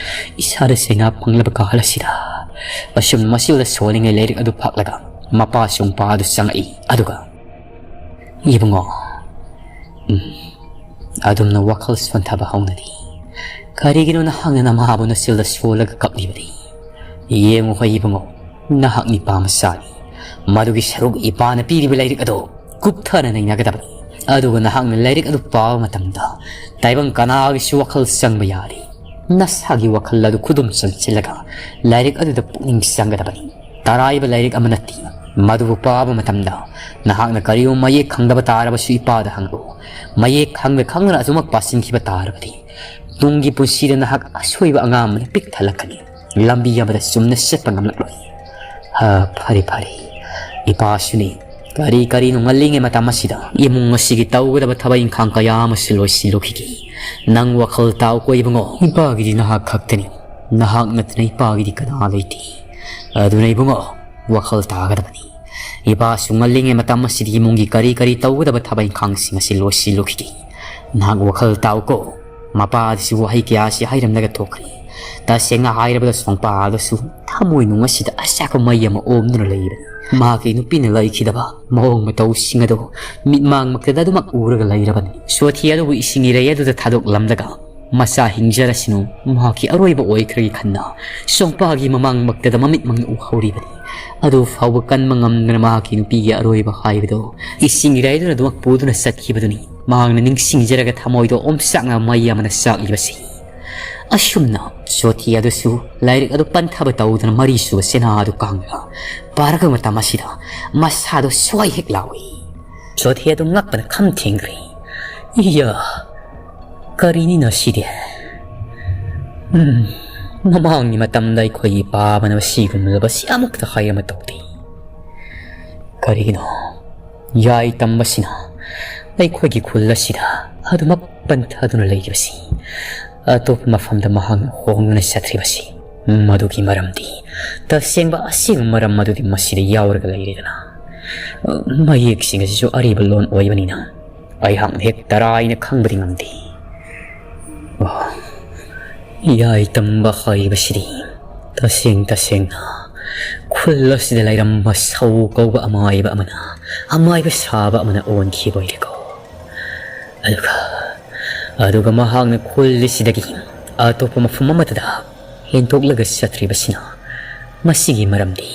ꯏꯁꯥꯗ ꯆꯩꯅꯥ ꯐꯪꯂꯕ ꯀꯥꯜ ꯑꯁꯤꯗ꯫ ꯑꯁꯨꯝ ꯃꯁꯤꯗ ꯁꯣꯜꯂꯤꯉꯩ ꯂꯥꯏꯔꯤꯛ ꯑꯗꯨ ꯐꯥꯛꯂꯒ ꯃꯄꯥ ꯆꯨꯡꯄꯥ ꯑꯗꯨ ꯆꯪꯉꯛꯏ꯫ ꯑꯗꯨꯒ, "ꯏꯕꯨꯡꯉꯣ, ꯎꯝ, ꯑꯗꯨꯝꯅ ꯋꯥꯈꯜ ꯁꯣꯟꯊꯕ ꯍꯧꯅꯗꯦ꯫ ꯀꯔꯤꯒꯤꯅꯣ ꯅꯍꯥꯛꯅ ꯅꯃꯥꯕꯨ ꯅꯆꯤꯜꯗ ꯁꯣꯜꯂꯒ ꯀꯞꯂꯤꯕꯗꯤ? ꯌꯦꯡꯉꯨ ꯍꯣꯏ ꯏꯕꯨꯡꯉꯣ, ꯅꯍꯥꯛ ꯅꯤꯄꯥ ꯃꯆꯥꯅꯤ꯫ ꯃꯗꯨꯒꯤ ꯁꯔꯨꯛ ꯏꯄꯥꯅ ꯄꯤꯔꯤꯕ ꯂꯥꯏꯔꯤꯛ ꯑꯗꯨ ꯀꯨꯞꯊꯅ ꯅꯩꯅꯒꯗꯕꯅꯤ꯫ ꯑꯗꯨꯒ ꯅꯍꯥꯛꯅ ꯂꯥꯏꯔꯤꯛ ꯑꯗꯨ ꯄꯥꯕ ꯃꯇꯝꯗ ꯇꯥꯏꯕꯪ ꯀꯅꯥꯒꯤꯁꯨ ꯋꯥꯈꯜ ꯆꯪꯕ ꯌꯥꯔꯤ꯫ ꯅꯁꯥꯒꯤ ꯋꯥꯈꯜ ꯑꯗꯨ ꯈꯨꯗꯨꯝ ꯆꯟꯁꯤꯜꯂꯒ ꯂꯥꯏꯔꯤꯛ ꯑꯗꯨꯗ ꯄꯨꯛꯅꯤꯡ ꯆꯪꯒꯗꯕꯅꯤ꯫ ꯇꯔꯥꯏꯕ ꯂꯥꯏꯔꯤꯛ ꯑꯃ ꯅꯠꯇꯦ꯫ ꯃꯗꯨꯕꯨ ꯄꯥꯕ ꯃꯇꯝꯗ ꯅꯍꯥꯛꯅ ꯀꯔꯤꯒꯨꯝꯕ ꯃꯌꯦꯛ ꯈꯪꯗꯕ ꯇꯥꯔꯕꯁꯨ ꯏꯄꯥꯗ ꯍꯪꯂꯛꯎ꯫ ꯃꯌꯦꯛ ꯈꯪꯗ ꯈꯪꯗꯅ ꯑꯗꯨꯃꯛ ꯄꯥꯁꯤꯟꯈꯤꯕ ꯇꯥꯔꯕꯗꯤ ꯇꯨꯡꯒꯤ ꯄꯨꯟꯁꯤꯗ ꯅꯍꯥꯛ ꯑꯁꯣꯏꯕ ꯑꯉꯥꯡ ꯑꯃꯅ ꯄꯤꯛ ꯊꯜꯂꯛꯀꯅꯤ꯫ ꯂꯝꯕꯤ ꯑꯃꯗ ꯆꯨꯝꯅ ꯆꯠꯄ ꯉꯝꯂꯛꯂꯣꯏ꯫ ꯍꯥ, ꯐꯔꯦ, ꯐꯔꯦ꯫ ꯏꯄꯥꯁꯨꯅꯤ꯫ ꯀꯔꯤ ꯀꯔꯤꯅꯣ ꯉꯜꯂꯤꯉꯩ ꯃꯇꯝ ꯑꯁꯤꯗ ꯏꯃꯨꯡ ꯑꯁꯤꯒꯤ ꯇꯧꯒꯗꯕ ꯊꯕꯛ ꯏꯪꯈꯥꯡ ꯀꯌꯥ ꯑꯃꯁꯨ ꯂꯣꯏꯁꯤꯜꯂꯨꯈꯤꯒꯦ꯫ ꯅꯪ ꯋꯥꯈꯜ ꯇꯥꯎꯀꯣ ꯏꯕꯨꯡꯉꯣ꯫ ꯏꯄꯥꯒꯤꯗꯤ ꯅꯍꯥꯛ ꯈꯛꯇꯅꯤ꯫ ꯅꯍꯥꯛ ꯅꯠꯇꯅ ꯏꯄꯥꯒꯤꯗꯤ ꯀꯅꯥ ꯂꯩꯇꯦ꯫ ꯑꯗꯨꯅ ꯏꯕꯨꯡꯉꯣ, ꯋꯥꯈꯜ ꯇꯥꯒꯗꯕꯅꯤ꯫ ꯏꯄꯥꯁꯨ ꯉꯜꯂꯤꯉꯩ ꯃꯇꯝ ꯑꯁꯤꯗ ꯏꯃꯨꯡꯒꯤ ꯀꯔꯤ ꯀꯔꯤ ꯇꯧꯒꯗꯕ ꯊꯕꯛ ꯏꯪꯈꯥꯡꯁꯤꯡ ꯑꯁꯤ ꯂꯣꯏꯁꯤꯜꯂꯨꯈꯤꯒꯦ꯫ ꯅꯍꯥꯛ ꯋꯥꯈꯜ ꯇꯥꯎꯀꯣ꯫ ꯃꯄꯥꯗꯁꯨ ꯋꯥꯍꯩ ꯀꯌꯥꯁꯤ ꯍꯥꯏꯔꯝꯂꯒ ꯊꯣꯛꯈ꯭ꯔꯦ꯫ ꯇꯁꯦꯡꯅ ꯍꯥꯏꯔꯕꯗ ꯁꯣꯡꯄꯥꯗꯁꯨ ꯊꯃꯣꯏ ꯅꯨꯡ ꯑꯁꯤꯗ ꯑꯆꯥꯛꯄ ꯃꯩ ꯑꯃ ꯑꯣꯝꯗꯨꯅ ꯂꯩꯕꯅꯤ꯫ ꯃꯍꯥꯛꯀꯤ ꯅꯨꯄꯤꯅ ꯂꯩꯈꯤꯗꯕ ꯃꯑꯣꯡ ꯃꯇꯧꯁꯤꯡ ꯑꯗꯨ ꯃꯤꯠꯃꯥꯡꯃꯛꯇꯗ ꯑꯗꯨꯃꯛ ꯎꯔꯒ ꯂꯩꯔꯕꯅꯤ꯫ ꯁꯣꯊꯤ ꯑꯗꯨꯕꯨ ꯏꯁꯤꯡ ꯏꯔꯩ ꯑꯗꯨꯗ ꯊꯥꯗꯣꯛꯂꯝꯂꯒ ꯃꯆꯥ ꯍꯤꯡꯖꯔꯁꯅꯨ, ꯃꯍꯥꯛꯀꯤ ꯑꯔꯣꯏꯕ ꯑꯣꯏꯈ꯭ꯔꯒꯦ ꯈꯟꯅ ꯁꯣꯡꯄꯥꯒꯤ ꯃꯃꯥꯡꯃꯛꯇꯗ ꯃꯃꯤꯠꯃꯛꯅ ꯎꯍꯧꯔꯤꯕꯅꯤ꯫ ꯑꯗꯨ ꯐꯥꯎꯕ ꯀꯟꯕ ꯉꯝꯗꯅ ꯃꯍꯥꯛꯀꯤ ꯅꯨꯄꯤꯒꯤ ꯑꯔꯣꯏꯕ ꯍꯥꯏꯕꯗꯨ ꯏꯁꯤꯡ ꯏꯔꯩꯗꯨꯅ ꯑꯗꯨꯃꯛ ꯄꯨꯗꯨꯅ ꯆꯠꯈꯤꯕꯗꯨꯅꯤ꯫ ꯃꯍꯥꯛꯅ ꯅꯤꯡꯁꯤꯡꯖꯔꯒ ꯊꯃꯣꯏꯗꯣ ꯑꯣꯝꯆꯥꯛꯅ ꯃꯩ ꯑꯃꯅ ꯆꯥꯛꯂꯤꯕꯁꯤ꯫ ꯑꯁꯨꯝꯅ ꯁꯣꯊꯤ ꯑꯗꯨꯁꯨ ꯂꯥꯏꯔꯤꯛ ꯑꯗꯨ ꯄꯟꯊꯕ ꯇꯧꯗꯨꯅ ꯃꯔꯤꯁꯨꯕ ꯆꯦꯅꯥ ꯑꯗꯨ ꯀꯥꯡꯂꯒ ꯄꯥꯔꯛꯄ ꯃꯇꯝ ꯑꯁꯤꯗ ꯃꯁꯥꯗꯣ ꯁ꯭ꯋꯥꯏ ꯍꯦꯛ ꯂꯥꯎꯏ꯫ ꯁꯣꯊꯤ ꯑꯗꯨ ꯉꯛꯄꯅ ꯈꯝ ꯊꯦꯡꯈ꯭ꯔꯦ꯫ ꯏꯌꯥ, ꯀꯔꯤꯅꯤꯅ ꯁꯤꯗꯤ? ꯎꯝ, ꯃꯃꯥꯡꯒꯤ ꯃꯇꯝꯗ ꯑꯩꯈꯣꯏꯒꯤ ꯄꯥꯕꯅ ꯁꯤꯒꯨꯝꯂꯕ ꯁꯤ ꯑꯃꯨꯛꯇ ꯍꯥꯏ ꯑꯃ ꯇꯧꯗꯦ꯫ ꯀꯔꯤꯒꯤꯅꯣ ꯌꯥꯏ ꯇꯝꯕꯁꯤꯅ ꯑꯩꯈꯣꯏꯒꯤ ꯈꯨꯜ ꯑꯁꯤꯗ ꯑꯗꯨꯃꯛ ꯄꯟꯊꯗꯨꯅ ꯂꯩꯔꯤꯕꯁꯤ? ꯑꯇꯣꯞꯄ ꯃꯐꯝꯗ ꯃꯍꯥꯛꯅ ꯍꯣꯡꯗꯨꯅ ꯆꯠꯈ꯭ꯔꯤꯕꯁꯤ ꯃꯗꯨꯒꯤ ꯃꯔꯝꯗꯤ, ꯇꯁꯦꯡꯕ ꯑꯁꯦꯡꯕ ꯃꯔꯝ ꯑꯗꯨꯗꯤ ꯃꯁꯤꯗ ꯌꯥꯎꯔꯒ ꯂꯩꯔꯦꯗꯅ꯫ ꯃꯌꯦꯛꯁꯤꯡ ꯑꯁꯤꯁꯨ ꯑꯔꯤꯕ ꯂꯣꯟ ꯑꯣꯏꯕꯅꯤꯅ ꯑꯩꯍꯥꯛꯅ ꯍꯦꯛ ꯇꯔꯥꯏꯅ ꯈꯪꯕꯗꯤ ꯉꯝꯗꯦ꯫ ꯑꯣ, ꯌꯥꯏ ꯇꯝꯕ ꯍꯥꯏꯕꯁꯤꯗꯤ ꯇꯁꯦꯡ ꯇꯁꯦꯡꯅ ꯈꯨꯜ ꯑꯁꯤꯗ ꯂꯩꯔꯝꯕ ꯁꯧ ꯀꯧꯕ ꯑꯃꯥꯏꯕ ꯑꯃꯅ ꯑꯃꯥꯏꯕ ꯁꯥꯕ ꯑꯃꯅ ꯑꯣꯟꯈꯤꯕ ꯑꯣꯏꯔꯦꯀꯣ꯫ ꯑꯗꯨꯒ, ꯑꯗꯨꯒ ꯃꯍꯥꯛꯅ ꯈꯨꯜ ꯑꯁꯤꯗꯒꯤ ꯑꯇꯣꯞꯄ ꯃꯐꯝ ꯑꯃꯠꯇꯗ ꯍꯦꯟꯗꯣꯛꯂꯒ ꯆꯠꯇ꯭ꯔꯤꯕꯁꯤꯅ ꯃꯁꯤꯒꯤ ꯃꯔꯝꯗꯤ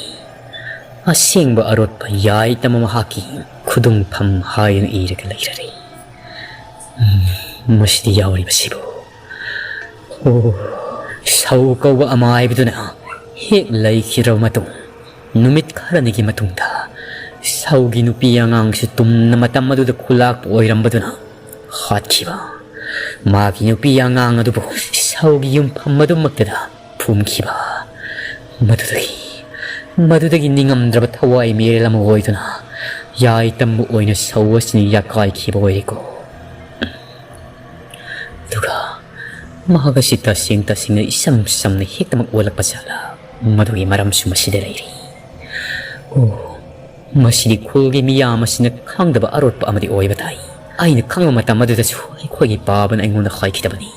ꯑꯁꯦꯡꯕ ꯑꯔꯣꯠꯄ ꯌꯥꯏ ꯇꯝꯕ ꯃꯍꯥꯛꯀꯤ ꯈꯨꯗꯨꯡꯐꯝ ꯍꯥꯏꯗꯨꯅ ꯏꯔꯒ ꯂꯩꯔꯔꯦ꯫ ꯎꯝ, ꯃꯁꯤꯗ ꯌꯥꯎꯔꯤꯕꯁꯤꯕꯨ ꯑꯣ, ꯁꯧ ꯀꯧꯕ ꯑꯃꯥꯏꯕꯗꯨꯅ ꯍꯦꯛ ꯂꯩꯈꯤꯗ꯭ꯔꯕ ꯃꯇꯨꯡ, ꯅꯨꯃꯤꯠ ꯈꯔꯅꯤꯒꯤ ꯃꯇꯨꯡꯗ ꯁꯧꯒꯤ ꯅꯨꯄꯤ ꯑꯉꯥꯡꯁꯨ ꯇꯨꯝꯅ ꯃꯇꯝ ꯑꯗꯨꯗ ꯈꯨꯂꯥꯛꯄ ꯑꯣꯏꯔꯝꯕꯗꯨꯅ ꯍꯥꯠꯈꯤꯕ꯫ ꯃꯥꯒꯤ ꯅꯨꯄꯤ ꯑꯉꯥꯡ ꯑꯗꯨꯕꯨ ꯁꯧꯒꯤ ꯌꯨꯝꯐꯝ ꯑꯗꯨꯃꯛꯇꯗ ꯐꯨꯝꯈꯤꯕ꯫ ꯃꯗꯨꯗꯒꯤ, ꯃꯗꯨꯗꯒꯤ ꯅꯤꯡꯉꯝꯗ꯭ꯔꯕ ꯊꯋꯥꯏ ꯃꯤꯔꯦꯜ ꯑꯃ ꯑꯣꯏꯗꯨꯅ ꯌꯥꯏ ꯇꯝꯕ ꯑꯣꯏꯅ ꯁꯧ ꯑꯁꯤꯅ ꯌꯥꯀꯥꯏꯈꯤꯕ ꯑꯣꯏꯔꯦꯀꯣ꯫ ꯑꯗꯨꯒ ꯃꯍꯥꯛ ꯑꯁꯤ ꯇꯁꯦꯡ ꯇꯁꯦꯡꯅ ꯏꯁꯝ ꯁꯝꯅ ꯍꯦꯛꯇꯃꯛ ꯑꯣꯜꯂꯛꯄ ꯖꯥꯠꯂꯥ? ꯃꯗꯨꯒꯤ ꯃꯔꯝꯁꯨ ꯃꯁꯤꯗ ꯂꯩꯔꯤ꯫ ꯑꯣ, ꯃꯁꯤꯗꯤ ꯈꯨꯜꯒꯤ ꯃꯤꯌꯥꯝ ꯑꯁꯤꯅ ꯈꯪꯗꯕ ꯑꯔꯣꯠꯄ ꯑꯃꯗꯤ ꯑꯣꯏꯕ ꯇꯥꯏ꯫ ꯑꯩꯅ ꯈꯪꯕ ꯃꯇꯝ ꯑꯗꯨꯗꯁꯨ ꯑꯩꯈꯣꯏꯒꯤ ꯄꯥꯕꯅ ꯑꯩꯉꯣꯟꯗ ꯍꯥꯏꯈꯤꯗꯕꯅꯤ꯫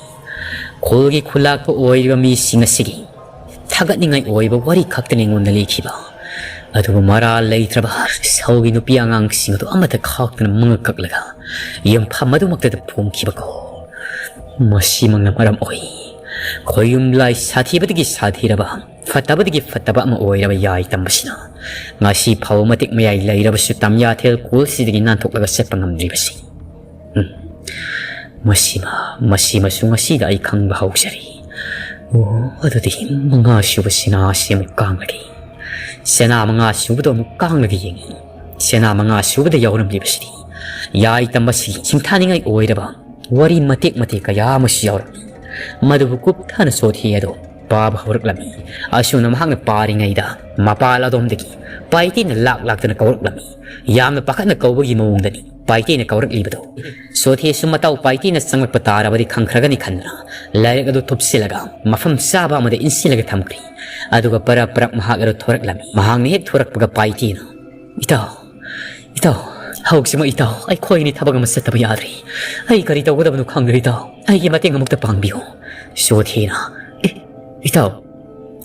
ꯈꯨꯜꯒꯤ ꯈꯨꯂꯥꯛꯄ ꯑꯣꯏꯔꯤꯕ ꯃꯤꯁꯤꯡ ꯑꯁꯤꯒꯤ ꯊꯥꯒꯠꯅꯤꯡꯉꯥꯏ ꯑꯣꯏꯕ ꯋꯥꯔꯤ ꯈꯛꯇꯅꯤ ꯑꯩꯉꯣꯟꯗ ꯂꯤꯈꯤꯕ꯫ ꯑꯗꯨꯕꯨ ꯃꯔꯥꯜ ꯂꯩꯇ꯭ꯔꯕ ꯁꯧꯒꯤ ꯅꯨꯄꯤ ꯑꯉꯥꯡꯁꯤꯡ ꯑꯗꯨ ꯑꯃꯠꯇ ꯈꯥꯛꯇꯅ ꯃꯉꯛ ꯀꯛꯂꯒ ꯌꯨꯝꯐꯝ ꯑꯗꯨꯃꯛꯇꯗ ꯐꯨꯝꯈꯤꯕꯀꯣ꯫ ꯃꯁꯤꯃꯛꯅ ꯃꯔꯝ ꯑꯣꯏ ꯈꯣꯌꯨꯝ ꯂꯥꯏ ꯁꯥꯊꯤꯕꯗꯒꯤ ꯁꯥꯊꯤꯔꯕ, ꯐꯠꯇꯕꯗꯒꯤ ꯐꯠꯇꯕ ꯑꯃ ꯑꯣꯏꯔꯕ ꯌꯥꯏ ꯇꯝꯕꯁꯤꯅ ꯉꯁꯤ ꯐꯥꯎꯕ ꯃꯇꯤꯛ ꯃꯌꯥꯏ ꯂꯩꯔꯕꯁꯨ ꯇꯝꯌꯥꯊꯦꯜ ꯀꯣꯜꯁꯤꯗꯒꯤ ꯅꯥꯟꯊꯣꯛꯂꯒ ꯆꯠꯄ ꯉꯝꯗ꯭ꯔꯤꯕꯁꯤ꯫ ꯎꯝ꯫ ꯃꯁꯤꯃ, ꯃꯁꯤꯃꯁꯨ ꯉꯁꯤꯗ ꯑꯩ ꯈꯪꯕ ꯍꯧꯖꯔꯤ꯫ ꯑꯣ, ꯑꯗꯨꯗꯤ ꯃꯉꯥ ꯁꯨꯕ ꯁꯤꯅꯥ ꯑꯁꯤ ꯑꯃꯨꯛ ꯀꯥꯡꯂꯒꯦ꯫ ꯁꯅꯥ ꯃꯉꯥ ꯁꯨꯕꯗꯣ ꯑꯃꯨꯛ ꯀꯥꯡꯂꯒ ꯌꯦꯡꯉꯤ꯫ ꯁꯅꯥ ꯃꯉꯥ ꯁꯨꯕꯗ ꯌꯥꯎꯔꯝꯂꯤꯕꯁꯤꯗꯤ ꯌꯥꯏ ꯇꯝꯕꯁꯤꯒꯤ ꯁꯤꯡꯊꯥꯅꯤꯡꯉꯥꯏ ꯑꯣꯏꯔꯕ ꯋꯥꯔꯤ ꯃꯇꯦꯛ ꯃꯇꯦꯛ ꯀꯌꯥ ꯑꯃꯁꯨ ꯌꯥꯎꯔꯝꯃꯤ꯫ ꯃꯗꯨꯕꯨ ꯀꯨꯞꯊꯅ ꯁꯣꯊꯤ ꯑꯗꯣ ꯄꯥꯕ ꯍꯧꯔꯛꯂꯝꯃꯤ꯫ ꯑꯁꯨꯝꯅ ꯃꯍꯥꯛꯅ ꯄꯥꯔꯤꯉꯩꯗ ꯃꯄꯥꯜ ꯑꯗꯣꯝꯗꯒꯤ ꯄꯥꯏꯇꯦꯅ ꯂꯥꯛ ꯂꯥꯛꯇꯅ ꯀꯧꯔꯛꯂꯝꯃꯤ꯫ ꯌꯥꯝꯅ ꯄꯥꯈꯠꯅ ꯀꯧꯕꯒꯤ ꯃꯑꯣꯡꯗꯅꯤ ꯄꯥꯏꯇꯦꯅ ꯀꯧꯔꯛꯂꯤꯕꯗꯣ꯫ ꯁꯣꯊꯦꯁꯨ ꯃꯇꯥꯎ ꯄꯥꯏꯇꯦꯅ ꯆꯪꯂꯛꯄ ꯇꯥꯔꯕꯗꯤ ꯈꯪꯈ꯭ꯔꯒꯅꯤ ꯈꯟꯗꯨꯅ ꯂꯥꯏꯔꯤꯛ ꯑꯗꯨ ꯊꯨꯞꯆꯤꯜꯂꯒ ꯃꯐꯝ ꯆꯥꯕ ꯑꯃꯗ ꯏꯟꯁꯤꯜꯂꯒ ꯊꯝꯈ꯭ꯔꯦ꯫ ꯑꯗꯨꯒ ꯄꯔꯞ ꯄꯔꯞ ꯃꯍꯥꯛ ꯑꯗꯨ ꯊꯣꯔꯛꯂꯝꯃꯤ꯫ ꯃꯍꯥꯛꯅ ꯍꯦꯛ ꯊꯣꯔꯛꯄꯒ ꯄꯥꯏꯇꯦꯅ, "ꯏꯇꯥꯎ, ꯏꯇꯥꯎ, ꯍꯧꯖꯤꯛꯃꯛ ꯏꯇꯥꯎ, ꯑꯩꯈꯣꯏ ꯑꯅꯤ ꯊꯕꯛ ꯑꯃ ꯆꯠꯇꯕ ꯌꯥꯗ꯭ꯔꯦ꯫ ꯑꯩ ꯀꯔꯤ ꯇꯧꯒꯗꯕꯅꯣ ꯈꯪꯗ꯭ꯔꯦ ꯏꯇꯥꯎ꯫ ꯑꯩꯒꯤ ꯃꯇꯦꯡ ꯑꯃꯨꯛꯇ ꯄꯥꯡꯕꯤꯌꯨ꯫" ꯁꯣꯊꯦꯅ, "ꯑꯦ, ꯏꯇꯥꯎ,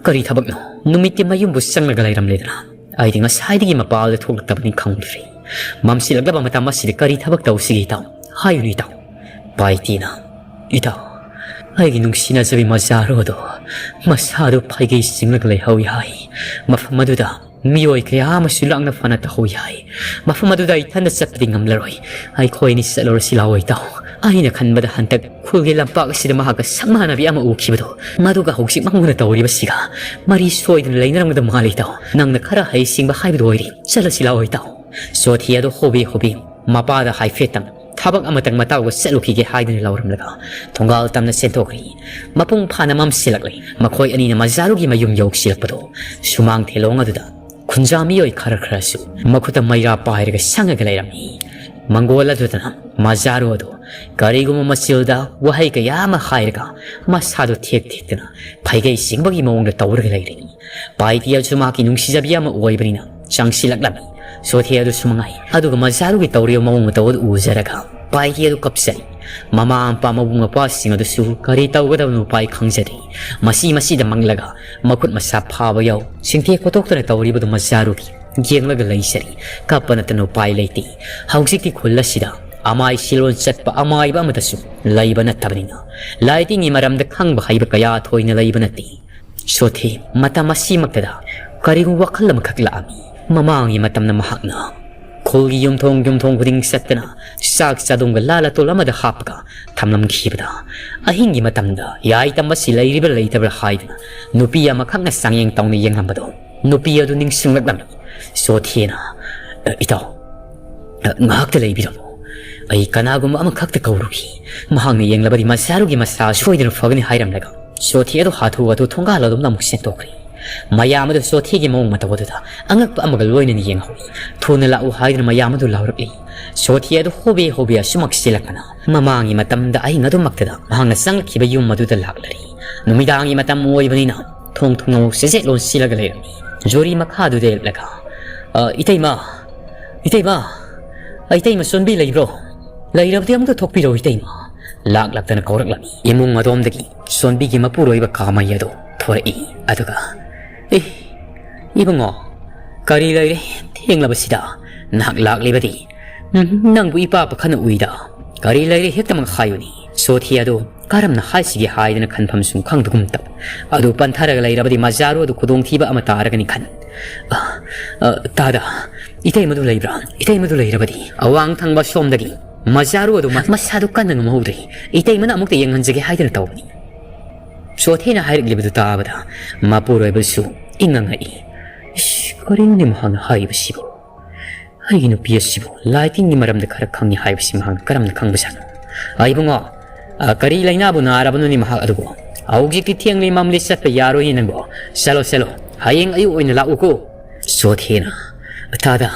ꯀꯔꯤ ꯊꯕꯛꯅꯣ? ꯅꯨꯃꯤꯠꯇꯤ ꯃꯌꯨꯝꯕꯨ ꯆꯪꯂꯒ ꯂꯩꯔꯝꯂꯦꯗꯅ꯫ ꯑꯩꯗꯤ ꯉꯁꯥꯏꯗꯒꯤ ꯃꯄꯥꯜꯗ ꯊꯣꯛꯂꯛꯇꯕꯅꯤ ꯈꯪꯗ꯭ꯔꯦ꯫ ꯃꯝꯁꯤꯜꯂꯛꯂꯕ ꯃꯇꯝ ꯑꯁꯤꯗ ꯀꯔꯤ ꯊꯕꯛ ꯇꯧꯁꯤꯒꯦ ꯏꯇꯥꯎ? ꯍꯥꯏꯌꯨꯅꯦ ꯏꯇꯥꯎ꯫" ꯄꯥꯏꯇꯦꯅ, "ꯏꯇꯥꯎ, ꯑꯩꯒꯤ ꯅꯨꯡꯁꯤꯅꯖꯕꯤ ꯃꯆꯥꯔꯣꯗꯣ ꯃꯁꯥꯗꯨ ꯐꯩꯒꯩ ꯆꯤꯡꯂꯒ ꯂꯩꯍꯧꯏ ꯍꯥꯏ꯫ ꯃꯐꯝ ꯑꯗꯨꯗ ꯃꯤꯑꯣꯏ ꯀꯌꯥ ꯑꯃꯁꯨ ꯂꯥꯛꯅ ꯐꯅ ꯇꯧꯍꯧꯏ ꯍꯥꯏ꯫ ꯃꯐꯝ ꯑꯗꯨꯗ ꯏꯊꯟꯗ ꯆꯠꯄꯗꯤ ꯉꯝꯂꯔꯣꯏ꯫ ꯑꯩꯈꯣꯏ ꯑꯅꯤ ꯆꯠꯂꯨꯔꯁꯤ ꯂꯥꯛꯑꯣ ꯏꯇꯥꯎ꯫ ꯑꯩꯅ ꯈꯟꯕꯗ ꯍꯟꯗꯛ ꯈꯨꯜꯒꯤ ꯂꯝꯄꯥꯛ ꯑꯁꯤꯗ ꯃꯍꯥꯛꯀ ꯁꯛ ꯃꯥꯟꯅꯕꯤ ꯑꯃ ꯎꯈꯤꯕꯗꯣ, ꯃꯗꯨꯒ ꯍꯧꯖꯤꯛ ꯃꯉꯣꯟꯗ ꯇꯧꯔꯤꯕꯁꯤꯒ ꯃꯔꯤ ꯁꯣꯏꯗꯅ ꯂꯩꯅꯔꯝꯒꯗꯕ ꯃꯥꯜꯂꯤ, ꯏꯇꯥꯎ꯫ ꯅꯪꯅ ꯈꯔ ꯍꯩꯁꯤꯡꯕ ꯍꯥꯏꯕꯗꯨ ꯑꯣꯏꯔꯦ꯫ ꯆꯠꯂꯁꯤ ꯂꯥꯛꯑꯣ, ꯏꯇꯥꯎ꯫ ꯁꯣꯊꯤ ꯑꯗꯨ ꯍꯣꯕꯦ ꯍꯣꯕꯦ ꯃꯄꯥꯗ ꯍꯥꯏꯐꯦꯠꯇꯪ ꯊꯕꯛ ꯑꯃꯇꯪ ꯃꯇꯥꯎꯒ ꯆꯠꯂꯨꯈꯤꯒꯦ ꯍꯥꯏꯗꯨꯅ ꯂꯧꯔꯝꯂꯒ ꯊꯣꯡꯒꯥꯜ ꯇꯝꯅ ꯆꯦꯟꯊꯣꯛꯈ꯭ꯔꯦ꯫ ꯃꯄꯨꯡ ꯐꯥꯅ ꯃꯝꯁꯤꯜꯂꯛꯂꯦ꯫ ꯃꯈꯣꯏ ꯑꯅꯤꯅ ꯃꯖꯥꯔꯨꯒꯤ ꯃꯌꯨꯝ ꯌꯧꯁꯤꯜꯂꯛꯄꯗꯣ, ꯁꯨꯃꯥꯡ ꯊꯦꯂꯣꯡ ꯑꯗꯨꯗ ꯈꯨꯟꯖꯥ ꯃꯤꯑꯣꯏ ꯈꯔ ꯈꯔꯁꯨ ꯃꯈꯨꯠꯇ ꯃꯩꯔꯥ ꯄꯥꯏꯔꯒ ꯁꯪꯉꯒ ꯂꯩꯔꯝꯃꯤ꯫ ꯃꯪꯒꯣꯜ ꯑꯗꯨꯗꯅ ꯃꯖꯥꯔꯨ ꯑꯗꯨ ꯀꯔꯤꯒꯨꯝꯕ ꯃꯆꯤꯜꯗ ꯋꯥꯍꯩ ꯀꯌꯥ ꯑꯃ ꯍꯥꯏꯔꯒ ꯃꯁꯥꯗꯨ ꯊꯦꯛ ꯊꯦꯛꯇꯅ ꯐꯩꯒꯩ ꯆꯤꯡꯕꯒꯤ ꯃꯑꯣꯡꯗ ꯇꯧꯔꯒ ꯂꯩꯔꯦ꯫ ꯄꯥꯏꯇꯤꯌꯥꯁꯨ ꯃꯍꯥꯛꯀꯤ ꯅꯨꯡꯁꯤꯖꯕꯤ ꯑꯃ ꯑꯣꯏꯕꯅꯤꯅ ꯆꯪꯁꯤꯜꯂꯛꯂꯝꯃꯤ꯫ ꯁꯣꯊꯦ ꯑꯗꯨꯁꯨ ꯃꯉꯥꯏ꯫ ꯑꯗꯨꯒ ꯃꯖꯥꯔꯨꯒꯤ ꯇꯧꯔꯤꯕ ꯃꯑꯣꯡ ꯃꯇꯧ ꯑꯗꯨ ꯎꯖꯔꯒ ꯄꯥꯏꯇꯤꯌꯥ ꯑꯗꯨ ꯀꯞꯆꯔꯤ꯫ ꯃꯃꯥ ꯃꯄꯥ ꯃꯕꯨꯡ ꯃꯄ꯭ꯋꯥꯁꯤꯡ ꯑꯗꯨꯁꯨ ꯀꯔꯤ ꯇꯧꯒꯗꯕꯅꯣ ꯎꯄꯥꯏ ꯈꯪꯖꯗꯦ꯫ ꯃꯁꯤ ꯃꯁꯤꯗ ꯃꯪꯂꯒ ꯃꯈꯨꯠ ꯃꯁꯥ ꯐꯥꯕ ꯌꯥꯎ ꯁꯤꯡꯊꯦꯛ ꯈꯣꯠꯇꯣꯛꯇꯅ ꯇꯧꯔꯤꯕꯗꯨ ꯃꯖꯥꯔꯨꯒꯤ ꯌꯦꯡꯂꯒ ꯂꯩꯖꯔꯤ꯫ ꯀꯞꯄ ꯅꯠꯇꯅ ꯎꯄꯥꯏ ꯂꯩꯇꯦ꯫ ꯍꯧꯖꯤꯛꯇꯤ ꯈꯨꯜ ꯑꯁꯤꯗ ꯑꯃꯥꯏ ꯁꯤꯂꯣꯟ ꯆꯠꯄ ꯑꯃꯥꯏꯕ ꯑꯃꯠꯇꯁꯨ ꯂꯩꯕ ꯅꯠꯇꯕꯅꯤꯅ ꯂꯥꯏꯇꯤꯡꯒꯤ ꯃꯔꯝꯗ ꯈꯪꯕ ꯍꯩꯕ ꯀꯌꯥ ꯊꯣꯏꯅ ꯂꯩꯕ ꯅꯠꯇꯦ꯫ ꯁꯣꯊꯤ ꯃꯇꯝ ꯑꯁꯤꯃꯛꯇꯗ ꯀꯔꯤꯒꯨꯝꯕ ꯋꯥꯈꯜ ꯑꯃꯈꯛ ꯂꯥꯛꯑꯝꯃꯤ꯫ ꯃꯃꯥꯡꯒꯤ ꯃꯇꯝꯗ ꯃꯍꯥꯛꯅ ꯈꯨꯜꯒꯤ ꯌꯨꯝꯊꯣꯡ ꯌꯨꯝꯊꯣꯡ ꯈꯨꯗꯤꯡ ꯆꯠꯇꯅ ꯆꯥꯛ ꯆꯥꯗꯣꯡꯒ ꯂꯥ ꯂꯇꯣꯜ ꯑꯃꯗ ꯍꯥꯞꯄꯒ ꯊꯝꯂꯝꯈꯤꯕꯗ, ꯑꯍꯤꯡꯒꯤ ꯃꯇꯝꯗ ꯌꯥꯏ ꯇꯝꯕꯁꯤ ꯂꯩꯔꯤꯕ꯭ꯔꯥ ꯂꯩꯇꯕ꯭ꯔꯥ ꯍꯥꯏꯗꯨꯅ ꯅꯨꯄꯤ ꯑꯃꯈꯛꯅ ꯆꯥꯡꯌꯦꯡ ꯇꯧꯅ ꯌꯦꯡꯂꯝꯕꯗꯣ, ꯅꯨꯄꯤ ꯑꯗꯨ ꯅꯤꯡꯁꯤꯡꯂꯛꯂꯝꯃꯤ꯫ ꯁꯣꯊꯤꯅ, "ꯑ, ꯏꯇꯥꯎ, ꯑ, ꯉꯥꯏꯍꯥꯛꯇ ꯂꯩꯕꯤꯔꯝꯃꯨ꯫ ꯑꯩ ꯀꯅꯥꯒꯨꯝꯕ ꯑꯃꯈꯛꯇ ꯀꯧꯔꯨꯈꯤ꯫ ꯃꯍꯥꯛꯅ ꯌꯦꯡꯂꯕꯗꯤ ꯃꯁꯥꯔꯨꯒꯤ ꯃꯁꯥ ꯁꯣꯏꯗꯅ ꯐꯒꯅꯤ" ꯍꯥꯏꯔꯝꯂꯒ ꯁꯣꯊꯤ ꯑꯗꯨ ꯍꯥꯊꯨ ꯍꯥꯊꯨ ꯊꯣꯡꯒꯥꯜ ꯑꯗꯣꯝꯗ ꯑꯃꯨꯛ ꯆꯦꯟꯊꯣꯛꯈ꯭ꯔꯦ꯫ ꯃꯌꯥꯝ ꯑꯗꯨ ꯁꯣꯊꯤꯒꯤ ꯃꯑꯣꯡ ꯃꯇꯧ ꯑꯗꯨꯗ ꯑꯉꯛꯄ ꯑꯃꯒ ꯂꯣꯏꯅꯅ ꯌꯦꯡꯍꯧꯏ꯫ "ꯊꯨꯅ ꯂꯥꯛꯎ" ꯍꯥꯏꯗꯨꯅ ꯃꯌꯥꯝ ꯑꯗꯨ ꯂꯥꯎꯔꯛꯂꯤ꯫ ꯁꯣꯊꯤ ꯑꯗꯨ ꯍꯣꯕꯦ ꯍꯣꯕꯦ ꯑꯁꯨꯃꯛ ꯆꯦꯜꯂꯛꯄꯅ ꯃꯃꯥꯡꯒꯤ ꯃꯇꯝꯗ ꯑꯍꯤꯡ ꯑꯗꯨꯃꯛꯇꯗ ꯃꯍꯥꯛꯅ ꯆꯪꯂꯛꯈꯤꯕ ꯌꯨꯝ ꯑꯗꯨꯗ ꯂꯥꯛꯂꯔꯤ꯫ ꯅꯨꯃꯤꯗꯥꯡꯒꯤ ꯃꯇꯝ ꯑꯣꯏꯕꯅꯤꯅ ꯊꯣꯡ ꯊꯣꯡꯅꯥꯎ ꯆꯦꯖꯦꯠ ꯂꯣꯟꯁꯤꯜꯂꯒ ꯂꯩꯔꯝꯃꯤ꯫ ꯖꯣꯔꯤ ꯃꯈꯥꯗꯨꯗ ꯌꯦꯠꯂꯒ, "ꯑ, ꯏꯇꯩꯃ, ꯏꯇꯩꯃ, ꯏꯇꯩꯃ ꯆꯣꯟꯕꯤ ꯂꯩꯕ꯭ꯔꯣ? ꯂꯩꯔꯕꯗꯤ ꯑꯃꯨꯛꯇ ꯊꯣꯛꯄꯤꯔꯛꯎ ꯏꯇꯩꯃ," ꯂꯥꯛꯂꯛꯇꯅ ꯀꯧꯔꯛꯂꯝꯃꯤ꯫ ꯏꯃꯨꯡ ꯑꯗꯣꯝꯗꯒꯤ ꯁꯣꯟꯕꯤꯒꯤ ꯃꯄꯨꯔꯣꯏꯕ ꯀꯥꯃꯩ ꯑꯗꯨ ꯊꯣꯔꯛꯏ꯫ ꯑꯗꯨꯒ, "ꯑꯦ, ꯏꯕꯨꯡꯉꯣ, ꯀꯔꯤ ꯂꯩꯔꯦ ꯊꯦꯡꯂꯕꯁꯤꯗ? ꯅꯍꯥꯛ ꯂꯥꯛꯂꯤꯕꯗꯤ ꯅꯪꯕꯨ ꯏꯄꯥ ꯄꯥꯈꯠꯅ ꯎꯏꯗ꯫ ꯀꯔꯤ ꯂꯩꯔꯦ ꯍꯦꯛꯇꯃꯛ ꯍꯥꯏꯌꯨꯅꯦ?" ꯁꯣꯊꯤ ꯑꯗꯨ ꯀꯔꯝꯅ ꯍꯥꯏꯁꯤꯒꯦ ꯍꯥꯏꯗꯅ ꯈꯟꯐꯝ ꯁꯨꯝ ꯈꯪꯗꯒꯨꯝ ꯇꯧ꯫ ꯑꯗꯨ ꯄꯟꯊꯔꯒ ꯂꯩꯔꯕꯗꯤ ꯃꯖꯥꯔꯨ ꯑꯗꯨ ꯈꯨꯗꯣꯡꯊꯤꯕ ꯑꯃ ꯇꯥꯔꯒꯅꯤ ꯈꯟ꯫ "ꯑ, ꯑ, ꯇꯥꯗ, ꯏꯇꯩꯃꯗꯨ ꯂꯩꯕ꯭ꯔꯥ? ꯏꯇꯩꯃꯗꯨ ꯂꯩꯔꯕꯗꯤ ꯑꯋꯥꯡ ꯊꯪꯕ ꯁꯣꯝꯗꯒꯤ ꯃꯆꯥꯔꯨ ꯑꯗꯨ ꯃ-, ꯃꯁꯥꯗꯨ ꯀꯟꯅ ꯉꯝꯍꯧꯗ꯭ꯔꯦ꯫ ꯏꯇꯩꯃꯅ ꯑꯃꯨꯛꯇ ꯌꯦꯡꯍꯟꯖꯒꯦ ꯍꯥꯏꯗꯨꯅ ꯇꯧꯕꯅꯤ꯫ ꯆꯣꯊꯦꯅ ꯍꯥꯏꯔꯛꯂꯤꯕꯗꯨ ꯇꯥꯕꯗ ꯃꯄꯨꯔꯣꯏꯕꯁꯨ ꯏꯪꯉ ꯉꯛꯏ꯫ "ꯏꯁ, ꯀꯔꯤꯅꯣꯅꯦ ꯃꯍꯥꯛꯅ ꯍꯥꯏꯔꯤꯕꯁꯤꯕꯨ? ꯑꯩꯒꯤ ꯅꯨꯄꯤ ꯑꯁꯤꯕꯨ ꯂꯥꯏ ꯇꯤꯟꯒꯤ ꯃꯔꯝꯗ ꯈꯔ ꯈꯪꯉꯤ ꯍꯥꯏꯕꯁꯤ ꯃꯍꯥꯛꯅ ꯀꯔꯝꯅ ꯈꯪꯕꯖꯥꯠꯅꯣ? ꯑ, ꯏꯕꯨꯡꯉꯣ, ꯑ, ꯀꯔꯤ ꯂꯥꯏꯅꯥꯕꯨ ꯅꯥꯔꯕꯅꯣꯅꯦ ꯃꯍꯥꯛ ꯑꯗꯨꯕꯨ? ꯍꯧꯖꯤꯛꯇꯤ ꯊꯦꯡꯂꯦ, ꯃꯝꯂꯦ, ꯆꯠꯄ ꯌꯥꯔꯣꯏꯅꯦ ꯅꯪꯕꯨ꯫ ꯆꯠꯂꯣ, ꯆꯠꯂꯣ, ꯍꯌꯦꯡ ꯑꯌꯨꯛ ꯑꯣꯏꯅ ꯂꯥꯛꯎꯀꯣ꯫" ꯆꯣꯊꯦꯅ, "ꯇꯥꯗ,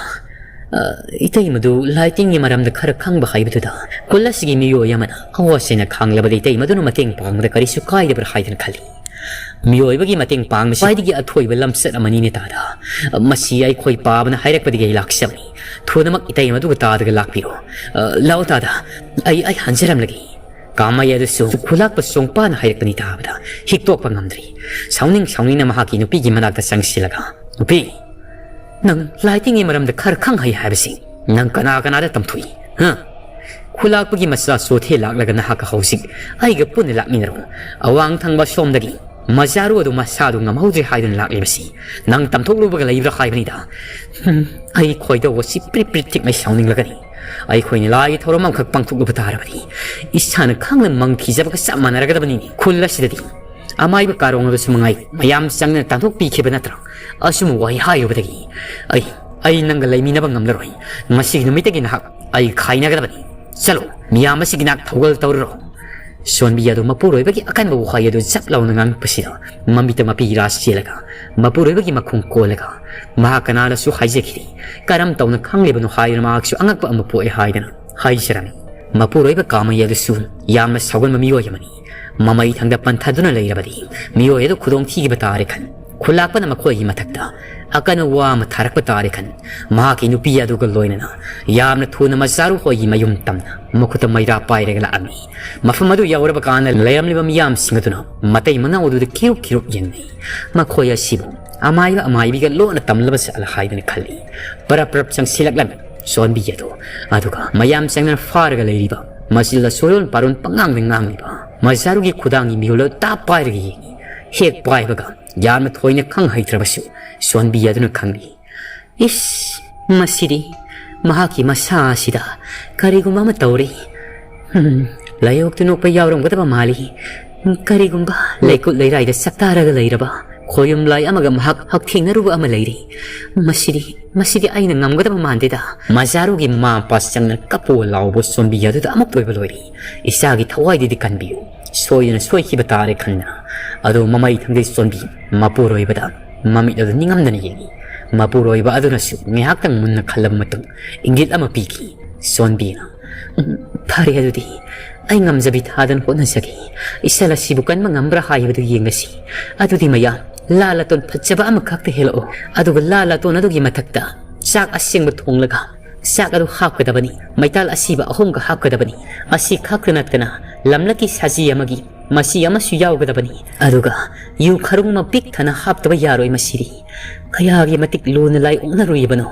ꯑ, ꯏꯇꯩꯃꯗꯨ ꯂꯥꯏ ꯇꯤꯟꯒꯤ ꯃꯔꯝꯗ ꯈꯔ ꯈꯪꯕ ꯍꯥꯏꯕꯗꯨꯗ ꯈꯨꯜ ꯑꯁꯤꯒꯤ ꯃꯤꯑꯣꯏ ꯑꯃꯅ ꯑꯋꯥ ꯆꯦꯟꯅ ꯈꯥꯡꯂꯕꯗꯤ ꯏꯇꯩꯃꯗꯨꯅ ꯃꯇꯦꯡ ꯄꯥꯡꯕꯗ ꯀꯔꯤꯁꯨ ꯀꯥꯏꯗꯕ꯭ꯔꯥ ꯍꯥꯏꯗꯅ ꯈꯜꯂꯤ꯫ ꯃꯤꯑꯣꯏꯕꯒꯤ ꯃꯇꯦꯡ ꯄꯥꯡꯕꯁꯤ ꯈ꯭ꯋꯥꯏꯗꯒꯤ ꯑꯊꯣꯏꯕ ꯂꯝꯆꯠ ꯑꯃꯅꯤꯅꯦ ꯇꯥꯗ꯫ ꯃꯁꯤ ꯑꯩꯈꯣꯏ ꯄꯥꯕꯅ ꯍꯥꯏꯔꯛꯄꯗꯒꯤ ꯑꯩ ꯂꯥꯛꯆꯕꯅꯤ꯫ ꯊꯨꯅꯃꯛ ꯏꯇꯩꯃꯗꯨꯒ ꯇꯥꯗꯒ ꯂꯥꯛꯄꯤꯔꯣ꯫ ꯑ, ꯂꯥꯛꯑꯣ ꯇꯥꯗ, ꯑꯩ, ꯑꯩ ꯍꯟꯖꯔꯝꯂꯒꯦ꯫" ꯀꯥꯃꯩ ꯑꯗꯨꯁꯨ ꯈꯨꯂꯥꯛꯄ ꯆꯣꯡꯄꯥꯅ ꯍꯥꯏꯔꯛꯄꯅꯤ ꯇꯥꯕꯗ ꯍꯤꯛꯇꯣꯛꯄ ꯉꯝꯗ꯭ꯔꯤ꯫ ꯁꯥꯎꯅꯤꯡ ꯁꯥꯎꯅꯤꯡꯅ ꯃꯍꯥꯛꯀꯤ ꯅꯨꯄꯤꯒꯤ ꯃꯅꯥꯛꯇ ꯆꯪꯁꯤꯜꯂꯒ, "ꯅꯨꯄꯤ, ꯅꯪ ꯂꯥꯏ ꯇꯤꯟꯒꯤ ꯃꯔꯝꯗ ꯈꯔ ꯈꯪ ꯍꯩ ꯍꯥꯏꯕꯁꯤ ꯅꯪ ꯀꯅꯥ ꯀꯅꯥꯗ ꯇꯝꯊꯣꯛꯏ? ꯍꯥ? ꯈꯨꯂꯥꯛꯄꯒꯤ ꯃꯆꯥ ꯆꯣꯊꯦ ꯂꯥꯛꯂꯒ ꯅꯍꯥꯛꯀ ꯍꯧꯖꯤꯛ ꯑꯩꯒ ꯄꯨꯟꯅ ꯂꯥꯛꯃꯤꯟꯅꯔꯣ꯫ ꯑꯋꯥꯡ ꯊꯪꯕ ꯁꯣꯝꯗꯒꯤ ꯃꯆꯥꯔꯨ ꯑꯗꯨ ꯃꯁꯥꯗꯨ ꯉꯝꯍꯧꯗ꯭ꯔꯦ ꯍꯥꯏꯗꯨꯅ ꯂꯥꯛꯂꯤꯕꯁꯤ ꯅꯪ ꯇꯝꯊꯣꯛꯂꯨꯕꯒ ꯂꯩꯕ꯭ꯔꯥ ꯍꯥꯏꯕꯅꯤꯗ꯫ ꯍꯝ, ꯑꯩ ꯈꯣꯏꯗꯧ ꯑꯁꯤ ꯄ꯭ꯔꯤꯛ ꯄ꯭ꯔꯤꯛ ꯆꯤꯛꯅ ꯁꯥꯎꯅꯤꯡꯂꯒꯅꯤ꯫ ꯑꯩꯈꯣꯏꯅ ꯂꯥꯏꯒꯤ ꯊꯧꯔꯝ ꯑꯃꯈꯛ ꯄꯥꯡꯊꯣꯛꯂꯨꯕ ꯇꯥꯔꯕꯗꯤ ꯏꯁꯥꯅ ꯈꯪꯅ ꯃꯪ ꯊꯤꯖꯕꯒ ꯆꯞ ꯃꯥꯟꯅꯔꯒꯗꯕꯅꯤꯅꯦ꯫ ꯈꯨꯜ ꯑꯁꯤꯗꯗꯤ ꯑꯃꯥꯏꯕ ꯀꯥꯔꯣꯡ ꯑꯗꯨꯁꯨ ꯃꯉꯥꯏ ꯃꯌꯥꯝ ꯆꯪꯗꯅ ꯇꯥꯟꯊꯣꯛꯄꯤꯈꯤꯕ ꯅꯠꯇ꯭ꯔꯥ? ꯑꯆꯨꯝꯕ ꯋꯥꯍꯩ ꯍꯥꯏꯔꯨꯕꯗꯒꯤ ꯑꯩ, ꯑꯩ ꯅꯪꯒ ꯂꯩꯃꯤꯟꯅꯕ ꯉꯝꯂꯔꯣꯏ꯫ ꯉꯁꯤꯒꯤ ꯅꯨꯃꯤꯠꯇꯒꯤ ꯅꯍꯥꯛ ꯑꯩ ꯈꯥꯏꯅꯒꯗꯕꯅꯤ꯫ ꯆꯠꯂꯣ, ꯃꯤꯌꯥꯝ ꯑꯁꯤꯒꯤ ꯅꯥꯛ ꯊꯧꯒꯜ ꯇꯧꯔꯨꯔꯣ꯫" ꯁꯣꯟꯕꯤ ꯑꯗꯨ ꯃꯄꯨꯔꯣꯏꯕꯒꯤ ꯑꯀꯟꯕ ꯋꯥꯍꯩ ꯑꯗꯨ ꯖꯞ ꯂꯥꯎꯅ ꯉꯥꯡꯂꯛꯄꯁꯤꯗ ꯃꯃꯤꯠꯇ ꯃꯄꯤ ꯏꯔꯥ ꯆꯦꯜꯂꯒ ꯃꯄꯨꯔꯣꯏꯕꯒꯤ ꯃꯈꯣꯡ ꯀꯣꯜꯂꯒ ꯃꯍꯥꯛ ꯀꯅꯥꯅꯁꯨ ꯍꯥꯏꯖꯈꯤꯗꯦ꯫ ꯀꯔꯝ ꯇꯧꯅ ꯈꯪꯂꯤꯕꯅꯣ ꯍꯥꯏꯗꯨꯅ ꯃꯍꯥꯛꯁꯨ ꯑꯉꯛꯄ ꯑꯃ ꯄꯣꯛꯑꯦ ꯍꯥꯏꯗꯅ ꯍꯥꯏꯖꯔꯝꯃꯤ꯫ ꯃꯄꯨꯔꯣꯏꯕ ꯀꯥꯃꯩ ꯑꯗꯨꯁꯨ ꯌꯥꯝꯅ ꯁꯥꯎꯒꯟꯕ ꯃꯤꯑꯣꯏ ꯑꯃꯅꯤ꯫ ꯃꯃꯩ ꯊꯪꯗ ꯄꯟꯊꯗꯨꯅ ꯂꯩꯔꯕꯗꯤ ꯃꯤꯑꯣꯏ ꯑꯗꯨ ꯈꯨꯗꯣꯡ ꯊꯤꯈꯤꯕ ꯇꯥꯔꯦ ꯈꯟ, ꯈꯨꯂꯥꯛꯄꯅ ꯃꯈꯣꯏꯒꯤ ꯃꯊꯛꯇ ꯑꯀꯟꯕ ꯋꯥ ꯑꯃ ꯊꯥꯔꯛꯄ ꯇꯥꯔꯦ ꯈꯟ, ꯃꯍꯥꯛꯀꯤ ꯅꯨꯄꯤ ꯑꯗꯨꯒ ꯂꯣꯏꯅꯅ ꯌꯥꯝꯅ ꯊꯨꯅ ꯃꯆꯥꯔꯨ ꯍꯣꯏꯒꯤ ꯃꯌꯨꯝ ꯇꯝꯅ ꯃꯈꯨꯠꯇ ꯃꯩꯔꯥ ꯄꯥꯏꯔꯒ ꯂꯥꯛꯑꯝꯃꯤ꯫ ꯃꯐꯝ ꯑꯗꯨ ꯌꯧꯔꯕ ꯀꯥꯟꯗ ꯂꯩꯔꯝꯂꯤꯕ ꯃꯤꯌꯥꯝꯁꯤꯡ ꯑꯗꯨꯅ ꯃꯇꯩ ꯃꯅꯥꯎ ꯑꯗꯨꯗ ꯀꯤꯔꯨꯞ ꯀꯤꯔꯨꯞ ꯌꯦꯡꯅꯩ꯫ ꯃꯈꯣꯏ ꯑꯁꯤꯕꯨ ꯑꯃꯥꯏꯕ ꯑꯃꯥꯏꯕꯤꯒ ꯂꯣꯟꯅ ꯇꯝꯂꯕ ꯖꯥꯠꯂ ꯍꯥꯏꯗꯨꯅ ꯈꯜꯂꯤ꯫ ꯄꯔꯞ ꯄꯔꯞ ꯆꯪꯁꯤꯜꯂꯛꯂꯝꯃꯤ ꯁꯣꯟꯕꯤ ꯑꯗꯨ꯫ ꯑꯗꯨꯒ ꯃꯌꯥꯝ ꯆꯪꯗꯅ ꯐꯥꯔꯒ ꯂꯩꯔꯤꯕ ꯃꯆꯤꯜꯗ ꯁꯣꯏꯔꯣꯟ ꯄꯥꯔꯣꯟ ꯄꯉꯥꯡꯗ ꯉꯥꯡꯂꯤꯕ ꯃꯆꯥꯔꯨꯒꯤ ꯈꯨꯗꯥꯡꯒꯤ ꯃꯤꯍꯨꯜ ꯑꯗꯨ ꯇꯥꯞ ꯄꯥꯏꯔꯒ ꯌꯦꯡꯉꯤ꯫ ꯍꯦꯛ ꯄꯥꯏꯕꯒ ꯌꯥꯝꯅ ꯊꯣꯏꯅ ꯈꯪ ꯍꯩꯇ꯭ꯔꯕꯁꯨ ꯁꯣꯟꯕꯤ ꯑꯗꯨꯅ ꯈꯪꯂꯤ꯫ "ꯏꯁ, ꯃꯁꯤꯗꯤ ꯃꯍꯥꯛꯀꯤ ꯃꯁꯥ ꯑꯁꯤꯗ ꯀꯔꯤꯒꯨꯝꯕ ꯑꯃ ꯇꯧꯔꯤ꯫ ꯍꯝ, ꯂꯥꯏꯑꯣꯛꯇꯨ ꯅꯣꯛꯄ ꯌꯥꯎꯔꯝꯒꯗꯕ ꯃꯥꯜꯂꯤ꯫ ꯀꯔꯤꯒꯨꯝꯕ ꯂꯩꯀꯨꯠ ꯂꯩꯔꯥꯏꯗ ꯆꯥꯛꯇꯥꯔꯒ ꯂꯩꯔꯕ ꯈꯣꯌꯨꯝ ꯂꯥꯏ ꯑꯃꯒ ꯃꯍꯥꯛ ꯍꯛꯊꯦꯡꯅꯔꯨꯕ ꯑꯃ ꯂꯩꯔꯤ꯫ ꯃꯁꯤꯗꯤ, ꯃꯁꯤꯗꯤ ꯑꯩꯅ ꯉꯝꯒꯗꯕ ꯃꯥꯟꯗꯦꯗ꯫ ꯃꯖꯥꯔꯨꯒꯤ ꯃꯃꯥ ꯃꯄꯥ ꯆꯪꯗꯅ ꯀꯞꯄꯣ ꯂꯥꯎꯕ ꯁꯣꯟꯕꯤ ꯑꯗꯨꯗ ꯑꯃꯨꯛꯇ ꯑꯣꯏꯕ ꯂꯣꯏꯔꯤ꯫ ꯏꯆꯥꯒꯤ ꯊꯋꯥꯏꯗꯨꯗꯤ ꯀꯟꯕꯤꯌꯨ꯫ ꯁꯣꯏꯗꯅ ꯁꯣꯏꯈꯤꯕ ꯇꯥꯔꯦ ꯈꯟꯗꯅ꯫ ꯑꯗꯨ ꯃꯃꯩ ꯊꯪꯗꯩ ꯁꯣꯟꯕꯤ ꯃꯄꯨꯔꯣꯏꯕꯗ ꯃꯃꯤꯠ ꯑꯗꯨ ꯅꯤꯡꯉꯝꯗꯅ ꯌꯦꯡꯉꯤ꯫ ꯃꯄꯨꯔꯣꯏꯕ ꯑꯗꯨꯅꯁꯨ ꯉꯥꯏꯍꯥꯛꯇꯪ ꯃꯨꯟꯅ ꯈꯜꯂꯕ ꯃꯇꯨꯡ ꯏꯪꯒꯤꯠ ꯑꯃ ꯄꯤꯈꯤ꯫ ꯁꯣꯟꯕꯤꯅ, "ꯎꯝ, ꯐꯔꯦ, ꯑꯗꯨꯗꯤ ꯑꯩ ꯉꯝꯖꯕꯤ ꯊꯥꯗꯅ ꯍꯣꯠꯅꯖꯒꯦ꯫ ꯏꯆꯜ ꯑꯁꯤꯕꯨ ꯀꯟꯕ ꯉꯝꯕ꯭ꯔꯥ ꯍꯥꯏꯕꯗꯨ ꯌꯦꯡꯂꯁꯤ꯫ ꯑꯗꯨꯗꯤ ꯃꯌꯥꯝ, ꯂꯥ ꯂꯥꯇꯣꯟ ꯐꯖꯕ ꯑꯃꯈꯛꯇ ꯍꯦꯛꯂꯛꯑꯣ꯫ ꯑꯗꯨꯒ ꯂꯥ ꯂꯥꯇꯣꯟ ꯑꯗꯨꯒꯤ ꯃꯊꯛꯇ ꯆꯥꯛ ꯑꯁꯦꯡꯕ ꯊꯣꯡꯂꯒ ꯆꯥꯛ ꯑꯗꯨ ꯍꯥꯞꯀꯗꯕꯅꯤ꯫ ꯃꯩꯇꯥꯜ ꯑꯁꯤꯕ ꯑꯍꯨꯝꯒ ꯍꯥꯞꯀꯗꯕꯅꯤ꯫ ꯑꯁꯤ ꯈꯛꯇ ꯅꯠꯇꯅ ꯂꯝꯂꯛꯀꯤ ꯁꯖꯤ ꯑꯃꯒꯤ ꯃꯆꯤ ꯑꯃꯁꯨ ꯌꯥꯎꯒꯗꯕꯅꯤ꯫ ꯑꯗꯨꯒ ꯌꯨ ꯈꯔꯨꯡ ꯑꯃ ꯄꯤꯛ ꯊꯟꯅ ꯍꯥꯞꯇꯕ ꯌꯥꯔꯣꯏ꯫ ꯃꯁꯤꯗꯤ ꯀꯌꯥꯒꯤ ꯃꯇꯤꯛ ꯂꯨꯅ ꯂꯥꯏ ꯑꯣꯛꯅꯔꯨꯔꯤꯕꯅꯣ!"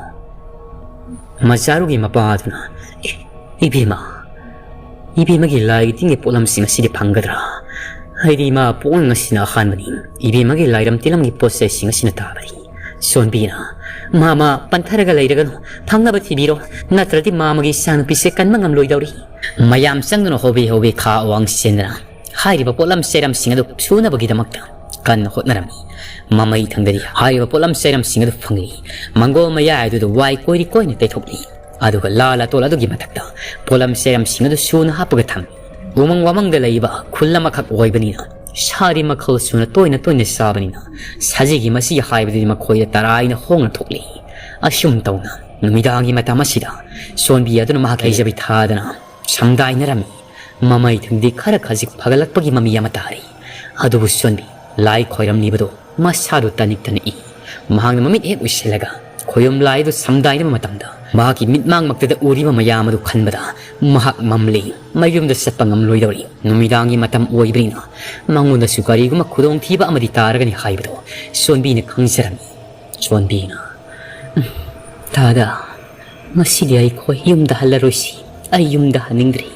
ꯃꯖꯥꯔꯨꯒꯤ ꯃꯄꯥ ꯑꯗꯨꯅ, "ꯑꯦ, ꯏꯕꯦꯝꯃ, ꯏꯕꯦꯝꯃꯒꯤ ꯂꯥꯏ ꯇꯤꯟꯒꯤ ꯄꯣꯠꯂꯝꯁꯤꯡ ꯑꯁꯤꯗꯤ ꯐꯪꯒꯗ꯭ꯔꯥ? ꯑꯩꯗꯤ ꯏꯃꯥ ꯄꯣꯛꯅ ꯉꯁꯤꯅ ꯑꯍꯥꯟꯕꯅꯤ꯫ ꯏꯕꯦꯝꯃꯒꯤ ꯂꯥꯏꯔꯝ ꯇꯤꯂꯝꯒꯤ ꯄꯣꯠ ꯆꯩꯁꯤꯡ ꯑꯁꯤꯅ ꯇꯥꯕꯅꯤ꯫" ꯁꯣꯟꯕꯤꯅ, "ꯃꯥꯃ, ꯄꯟꯊꯔꯒ ꯂꯩꯔꯒꯅꯨ, ꯐꯪꯅꯕ ꯊꯤꯕꯤꯔꯣ, ꯅꯠꯇ꯭ꯔꯗꯤ ꯃꯥꯃꯒꯤ ꯏꯆꯥꯅꯨꯄꯤꯁꯦ ꯀꯟꯕ ꯉꯝꯂꯣꯏꯗꯧꯔꯤ꯫" ꯃꯌꯥꯝ ꯆꯪꯗꯨꯅ ꯍꯣꯕꯦ ꯍꯣꯕꯦ ꯈꯥ ꯋꯥꯡ ꯆꯦꯟꯗꯅ ꯍꯥꯏꯔꯤꯕ ꯄꯣꯠꯂꯝ ꯆꯩꯔꯝꯁꯤꯡ ꯑꯗꯨ ꯁꯨꯅꯕꯒꯤꯗꯃꯛꯇ ꯀꯟꯅ ꯍꯣꯠꯅꯔꯝꯃꯤ꯫ ꯃꯃꯩ ꯊꯪꯗꯗꯤ ꯍꯥꯏꯔꯤꯕ ꯄꯣꯠꯂꯝ ꯆꯩꯔꯝꯁꯤꯡ ꯑꯗꯨ ꯐꯪꯂꯤ꯫ ꯃꯪꯒꯣꯜ ꯃꯌꯥꯏ ꯑꯗꯨꯗ ꯋꯥꯏ ꯀꯣꯏꯔꯤ ꯀꯣꯏꯅ ꯇꯩꯊꯣꯛꯂꯤ꯫ ꯑꯗꯨꯒ ꯂꯥ ꯂꯥꯇꯣꯜ ꯑꯗꯨꯒꯤ ꯃꯊꯛꯇ ꯄꯣꯠꯂꯝ ꯆꯩꯔꯝꯁꯤꯡ ꯑꯗꯨ ꯁꯨꯅ ꯍꯥꯞꯄꯒ ꯊꯝꯃꯤ꯫ ꯎꯃꯪ ꯋꯥꯃꯪꯗ ꯂꯩꯕ ꯈꯨꯜ ꯑꯃꯈꯛ ꯑꯣꯏꯕꯅꯤꯅ ꯁꯥꯔꯤ ꯃꯈꯜ ꯁꯨꯅ ꯇꯣꯏꯅ ꯇꯣꯏꯅ ꯆꯥꯕꯅꯤꯅ ꯁꯖꯤꯒꯤ ꯃꯆꯤ ꯍꯥꯏꯕꯗꯨꯗꯤ ꯃꯈꯣꯏꯗ ꯇꯔꯥꯏꯅ ꯍꯣꯡꯅ ꯊꯣꯛꯂꯤ꯫ ꯑꯁꯨꯝ ꯇꯧꯅ ꯅꯨꯃꯤꯗꯥꯡꯒꯤ ꯃꯇꯝ ꯑꯁꯤꯗ ꯁꯣꯟꯕꯤ ꯑꯗꯨꯅ ꯃꯍꯥꯛꯀꯤ ꯍꯩꯖꯕꯤ ꯊꯥꯗꯅ ꯁꯝꯗꯥꯏꯅꯔꯝꯃꯤ꯫ ꯃꯃꯩ ꯊꯪꯗꯤ ꯈꯔ ꯈꯖꯤꯛ ꯐꯒꯠꯂꯛꯄꯒꯤ ꯃꯃꯤ ꯑꯃ ꯇꯥꯔꯤ꯫ ꯑꯗꯨꯕꯨ ꯁꯣꯟꯕꯤ ꯂꯥꯏ ꯈꯣꯏꯔꯝꯂꯤꯕꯗꯨ ꯃꯁꯥꯗꯨ ꯇꯅꯤꯛ ꯇꯅꯤꯛꯏ꯫ ꯃꯍꯥꯛꯅ ꯃꯃꯤꯠ ꯍꯦꯛ ꯎꯏꯁꯤꯜꯂꯒ ꯈꯣꯌꯨꯝ ꯂꯥꯏꯗꯨ ꯁꯝꯗꯥꯏꯅꯕ ꯃꯇꯝꯗ ꯃꯍꯥꯛꯀꯤ ꯃꯤꯠꯃꯥꯡꯃꯛꯇꯗ ꯎꯔꯤꯕ ꯃꯌꯥꯝ ꯑꯗꯨ ꯈꯟꯕꯗ ꯃꯍꯥꯛ ꯃꯝꯂꯤ꯫ ꯃꯌꯨꯝꯗ ꯆꯠꯄ ꯉꯝꯂꯣꯏꯗꯧꯔꯤ꯫ ꯅꯨꯃꯤꯗꯥꯡꯒꯤ ꯃꯇꯝ ꯑꯣꯏꯕꯅꯤꯅ ꯃꯉꯣꯟꯗꯁꯨ ꯀꯔꯤꯒꯨꯝꯕ ꯈꯨꯗꯣꯡꯊꯤꯕ ꯑꯃꯗꯤ ꯇꯥꯔꯒꯅꯤ ꯍꯥꯏꯕꯗꯨ ꯁꯣꯟꯕꯤꯅ ꯈꯪꯖꯔꯝꯃꯤ꯫ ꯁꯣꯟꯕꯤꯅ, "ꯎꯝ, ꯇꯥꯗ, ꯉꯁꯤꯗꯤ ꯑꯩꯈꯣꯏ ꯌꯨꯝꯗ ꯍꯜꯂꯔꯣꯏꯁꯤ꯫ ꯑꯩ ꯌꯨꯝꯗ ꯍꯟꯅꯤꯡꯗ꯭ꯔꯤ꯫"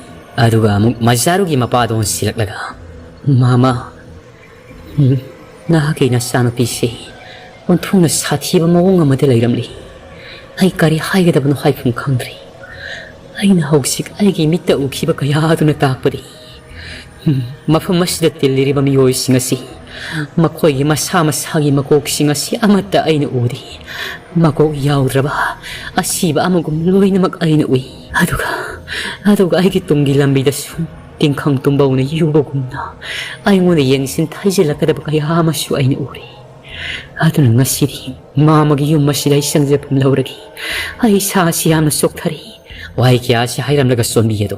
ꯑꯗꯨꯒ ꯑꯃꯨꯛ ꯃꯖꯥꯔꯨꯒꯤ ꯃꯄꯥꯗ ꯑꯣꯟꯁꯤꯜꯂꯛꯂꯒ, "ꯃꯥꯃ, ꯎꯝ, ꯅꯍꯥꯛꯀꯤ ꯅꯆꯥꯅꯨꯄꯤꯁꯤ ꯑꯣꯟꯊꯣꯛꯅ ꯁꯥꯊꯤꯕ ꯃꯑꯣꯡ ꯑꯃꯗ ꯂꯩꯔꯝꯂꯤ꯫ ꯑꯩ ꯀꯔꯤ ꯍꯥꯏꯒꯗꯕꯅꯣ ꯍꯥꯏꯐꯝ ꯈꯪꯗ꯭ꯔꯦ꯫ ꯑꯩꯅ ꯍꯧꯖꯤꯛ ꯑꯩꯒꯤ ꯃꯤꯠꯇ ꯎꯈꯤꯕ ꯀꯌꯥ ꯑꯗꯨꯅ ꯇꯥꯛꯄꯗꯤ, ꯎꯝ, ꯃꯐꯝ ꯑꯁꯤꯗ ꯇꯤꯜꯂꯤꯔꯤꯕ ꯃꯤꯑꯣꯏꯁꯤꯡ ꯑꯁꯤ ꯃꯈꯣꯏꯒꯤ ꯃꯁꯥ ꯃꯁꯥꯒꯤ ꯃꯀꯣꯛꯁꯤꯡ ꯑꯁꯤ ꯑꯃꯠꯇ ꯑꯩꯅ ꯎꯗꯦ꯫ ꯃꯀꯣꯛ ꯌꯥꯎꯗ꯭ꯔꯕ ꯑꯁꯤꯕ ꯑꯃꯒꯨꯝ ꯂꯣꯏꯅꯃꯛ ꯑꯩꯅ ꯎꯏ꯫ ꯑꯗꯨꯒ, ꯑꯗꯨꯒ ꯑꯩꯒꯤ ꯇꯨꯡꯒꯤ ꯂꯝꯕꯤꯗꯁꯨ ꯇꯤꯡꯈꯪ ꯇꯨꯝꯕꯧꯅ ꯌꯨꯕꯒꯨꯝꯅ ꯑꯩꯉꯣꯟꯗ ꯌꯦꯡꯁꯤꯟ ꯊꯩꯖꯤꯜꯂꯛꯀꯗꯕ ꯀꯌꯥ ꯑꯃꯁꯨ ꯑꯩꯅ ꯎꯔꯦ꯫ ꯑꯗꯨꯅ ꯉꯁꯤꯗꯤ ꯃꯥꯃꯒꯤ ꯌꯨꯝ ꯑꯁꯤꯗ ꯑꯩ ꯆꯪꯖꯐꯝ ꯂꯧꯔꯒꯦ꯫ ꯑꯩ ꯏꯁꯥ ꯑꯁꯤ ꯌꯥꯝꯅ ꯆꯣꯛꯊꯔꯦ꯫ ꯋꯥꯍꯩ ꯀꯌꯥ ꯑꯁꯤ ꯍꯥꯏꯔꯝꯂꯒ ꯁꯣꯟꯕꯤ ꯑꯗꯨ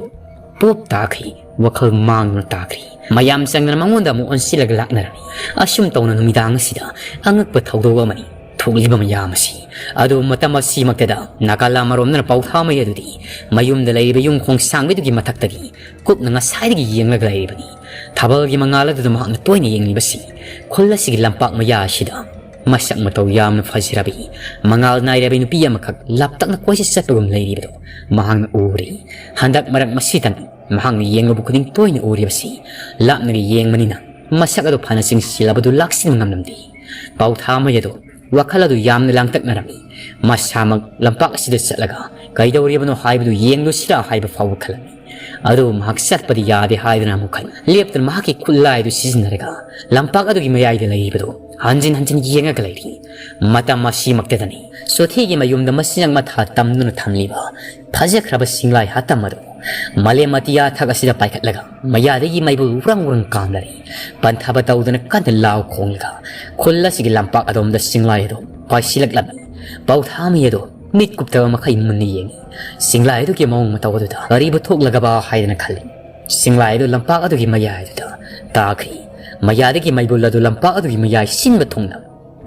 ꯄꯣꯞ ꯇꯥꯈ꯭ꯔꯤ꯫ ꯋꯥꯈꯜ ꯃꯥꯡꯗꯨꯅ ꯇꯥꯈ꯭ꯔꯤ꯫ ꯃꯌꯥꯝ ꯆꯪꯗꯅ ꯃꯉꯣꯟꯗ ꯑꯃꯨꯛ ꯑꯣꯟꯁꯤꯜꯂꯒ ꯂꯥꯛꯅꯔꯝꯃꯤ꯫ ꯑꯁꯨꯝ ꯇꯧꯅ ꯅꯨꯃꯤꯗꯥꯡ ꯑꯁꯤꯗ ꯑꯉꯛꯄ ꯊꯧꯗꯣꯛ ꯑꯃꯅꯤ ꯊꯣꯛꯂꯤꯕ ꯃꯌꯥꯝ ꯑꯁꯤ꯫ ꯑꯗꯨ ꯃꯇꯝ ꯑꯁꯤꯃꯛꯇꯗ ꯅꯥꯀꯜ ꯑꯃꯔꯣꯝꯗꯅ ꯄꯥꯎꯊꯥꯃꯩ ꯑꯗꯨꯗꯤ ꯃꯌꯨꯝꯗ ꯂꯩꯔꯤꯕ ꯌꯨꯝ ꯈꯣꯡ ꯁꯥꯡꯕꯤꯗꯨꯒꯤ ꯃꯊꯛꯇꯒꯤ ꯀꯨꯞꯅ ꯉꯁꯥꯏꯗꯒꯤ ꯌꯦꯡꯂꯒ ꯂꯩꯔꯤꯕꯅꯤ꯫ ꯊꯥꯕꯜꯒꯤ ꯃꯉꯥꯜ ꯑꯗꯨꯗ ꯃꯍꯥꯛꯅ ꯇꯣꯏꯅ ꯌꯦꯡꯂꯤꯕꯁꯤ ꯈꯨꯜ ꯑꯁꯤꯒꯤ ꯂꯝꯄꯥꯛ ꯃꯌꯥ ꯑꯁꯤꯗ ꯃꯁꯛ ꯃꯇꯧ ꯌꯥꯝꯅ ꯐꯖꯔꯕꯤ, ꯃꯉꯥꯜ ꯅꯥꯏꯔꯕꯤ ꯅꯨꯄꯤ ꯑꯃꯈꯛ ꯂꯥꯞꯇꯛꯅ ꯀꯣꯏꯆꯠ ꯆꯠꯄꯒꯨꯝ ꯂꯩꯔꯤꯕꯗꯨ ꯃꯍꯥꯛꯅ ꯎꯔꯤ꯫ ꯍꯟꯗꯛ ꯃꯔꯛ ꯃꯁꯤꯗꯅꯤ ꯃꯍꯥꯛꯅ ꯌꯦꯡꯂꯨꯕ ꯈꯨꯗꯤꯡ ꯇꯣꯏꯅ ꯎꯔꯤꯕꯁꯤ꯫ ꯂꯥꯞꯅꯒ ꯌꯦꯡꯕꯅꯤꯅ ꯃꯁꯛ ꯑꯗꯨ ꯐꯅ ꯆꯤꯡꯁꯤꯜꯂꯕꯗꯨ ꯂꯥꯛꯁꯤꯟꯕ ꯉꯝꯂꯝꯗꯦ꯫ ꯄꯥꯎꯊꯥꯃꯩ ꯑꯗꯨ ꯋꯥꯈꯜ ꯑꯗꯨ ꯌꯥꯝꯅ ꯂꯥꯡꯇꯛꯅꯔꯝꯃꯤ꯫ ꯃꯁꯥꯃꯛ ꯂꯝꯄꯥꯛ ꯑꯁꯤꯗ ꯆꯠꯂꯒ ꯀꯩꯗꯧꯔꯤꯕꯅꯣ ꯍꯥꯏꯕꯗꯨ ꯌꯦꯡꯂꯨꯁꯤꯔꯥ ꯍꯥꯏꯕ ꯐꯥꯎꯕ ꯈꯜꯂꯝꯃꯤ꯫ ꯑꯗꯨꯕꯨ ꯃꯍꯥꯛ ꯆꯠꯄꯗꯤ ꯌꯥꯗꯦ ꯍꯥꯏꯗꯨꯅ ꯑꯃꯨꯛ ꯍꯟꯅ ꯂꯦꯞꯇꯨꯅ ꯃꯍꯥꯛꯀꯤ ꯈꯨꯠꯂꯥꯏ ꯑꯗꯨ ꯁꯤꯖꯤꯟꯅꯔꯒ ꯂꯝꯄꯥꯛ ꯑꯗꯨꯒꯤ ꯃꯌꯥꯏꯗ ꯂꯩꯔꯤꯕꯗꯨ ꯍꯟꯖꯤꯟ ꯍꯟꯖꯤꯟ ꯌꯦꯡꯉꯒ ꯂꯩꯔꯤ꯫ ꯃꯇꯝ ꯑꯁꯤꯃꯛꯇꯗꯅꯤ ꯁꯣꯊꯤꯒꯤ ꯃꯌꯨꯝꯗ ꯃꯆꯤꯟꯖꯥꯛ ꯃꯊꯥ ꯇꯝꯗꯨꯅ ꯊꯝꯂꯤꯕ ꯐꯖꯈ꯭ꯔꯕ ꯁꯤꯡꯂꯥꯏ ꯍꯥꯇꯝ ꯑꯗꯨ ꯃꯥꯂꯦꯝ ꯑꯇꯤꯌꯥ ꯊꯛ ꯑꯁꯤꯗ ꯄꯥꯏꯈꯠꯂꯒ ꯃꯌꯥꯗꯒꯤ ꯃꯩꯕꯨꯜ ꯎꯔꯪ ꯎꯔꯪ ꯀꯥꯝꯂꯔꯤ꯫ ꯄꯟꯊꯕ ꯇꯧꯗꯅ ꯀꯟꯅ ꯂꯥꯎ ꯈꯣꯡꯂꯒ ꯈꯨꯜ ꯑꯁꯤꯒꯤ ꯂꯝꯄꯥꯛ ꯑꯗꯣꯝꯗ ꯁꯤꯡꯂꯥꯏ ꯑꯗꯨ ꯄꯥꯏꯁꯤꯜꯂꯛꯂꯝꯃꯤ꯫ ꯄꯥꯎꯊꯥꯃꯤ ꯑꯗꯨ ꯃꯤꯠ ꯀꯨꯞꯇꯕ ꯃꯈꯩ ꯃꯨꯟꯅ ꯌꯦꯡꯉꯤ꯫ ꯁꯤꯡꯂꯥꯏ ꯑꯗꯨꯒꯤ ꯃꯑꯣꯡ ꯃꯇꯧ ꯑꯗꯨꯗ ꯀꯔꯤꯕꯨ ꯊꯣꯛꯂꯒꯕ ꯍꯥꯏꯗꯅ ꯈꯜꯂꯤ꯫ ꯁꯤꯡꯂꯥꯏ ꯑꯗꯨ ꯂꯝꯄꯥꯛ ꯑꯗꯨꯒꯤ ꯃꯌꯥꯏ ꯑꯗꯨꯗ ꯇꯥꯈ꯭ꯔꯤ꯫ ꯃꯌꯥꯗꯒꯤ ꯃꯩꯕꯨꯜ ꯑꯗꯨ ꯂꯝꯄꯥꯛ ꯑꯗꯨꯒꯤ ꯃꯌꯥꯏ ꯁꯤꯟꯕ ꯊꯨꯡꯅ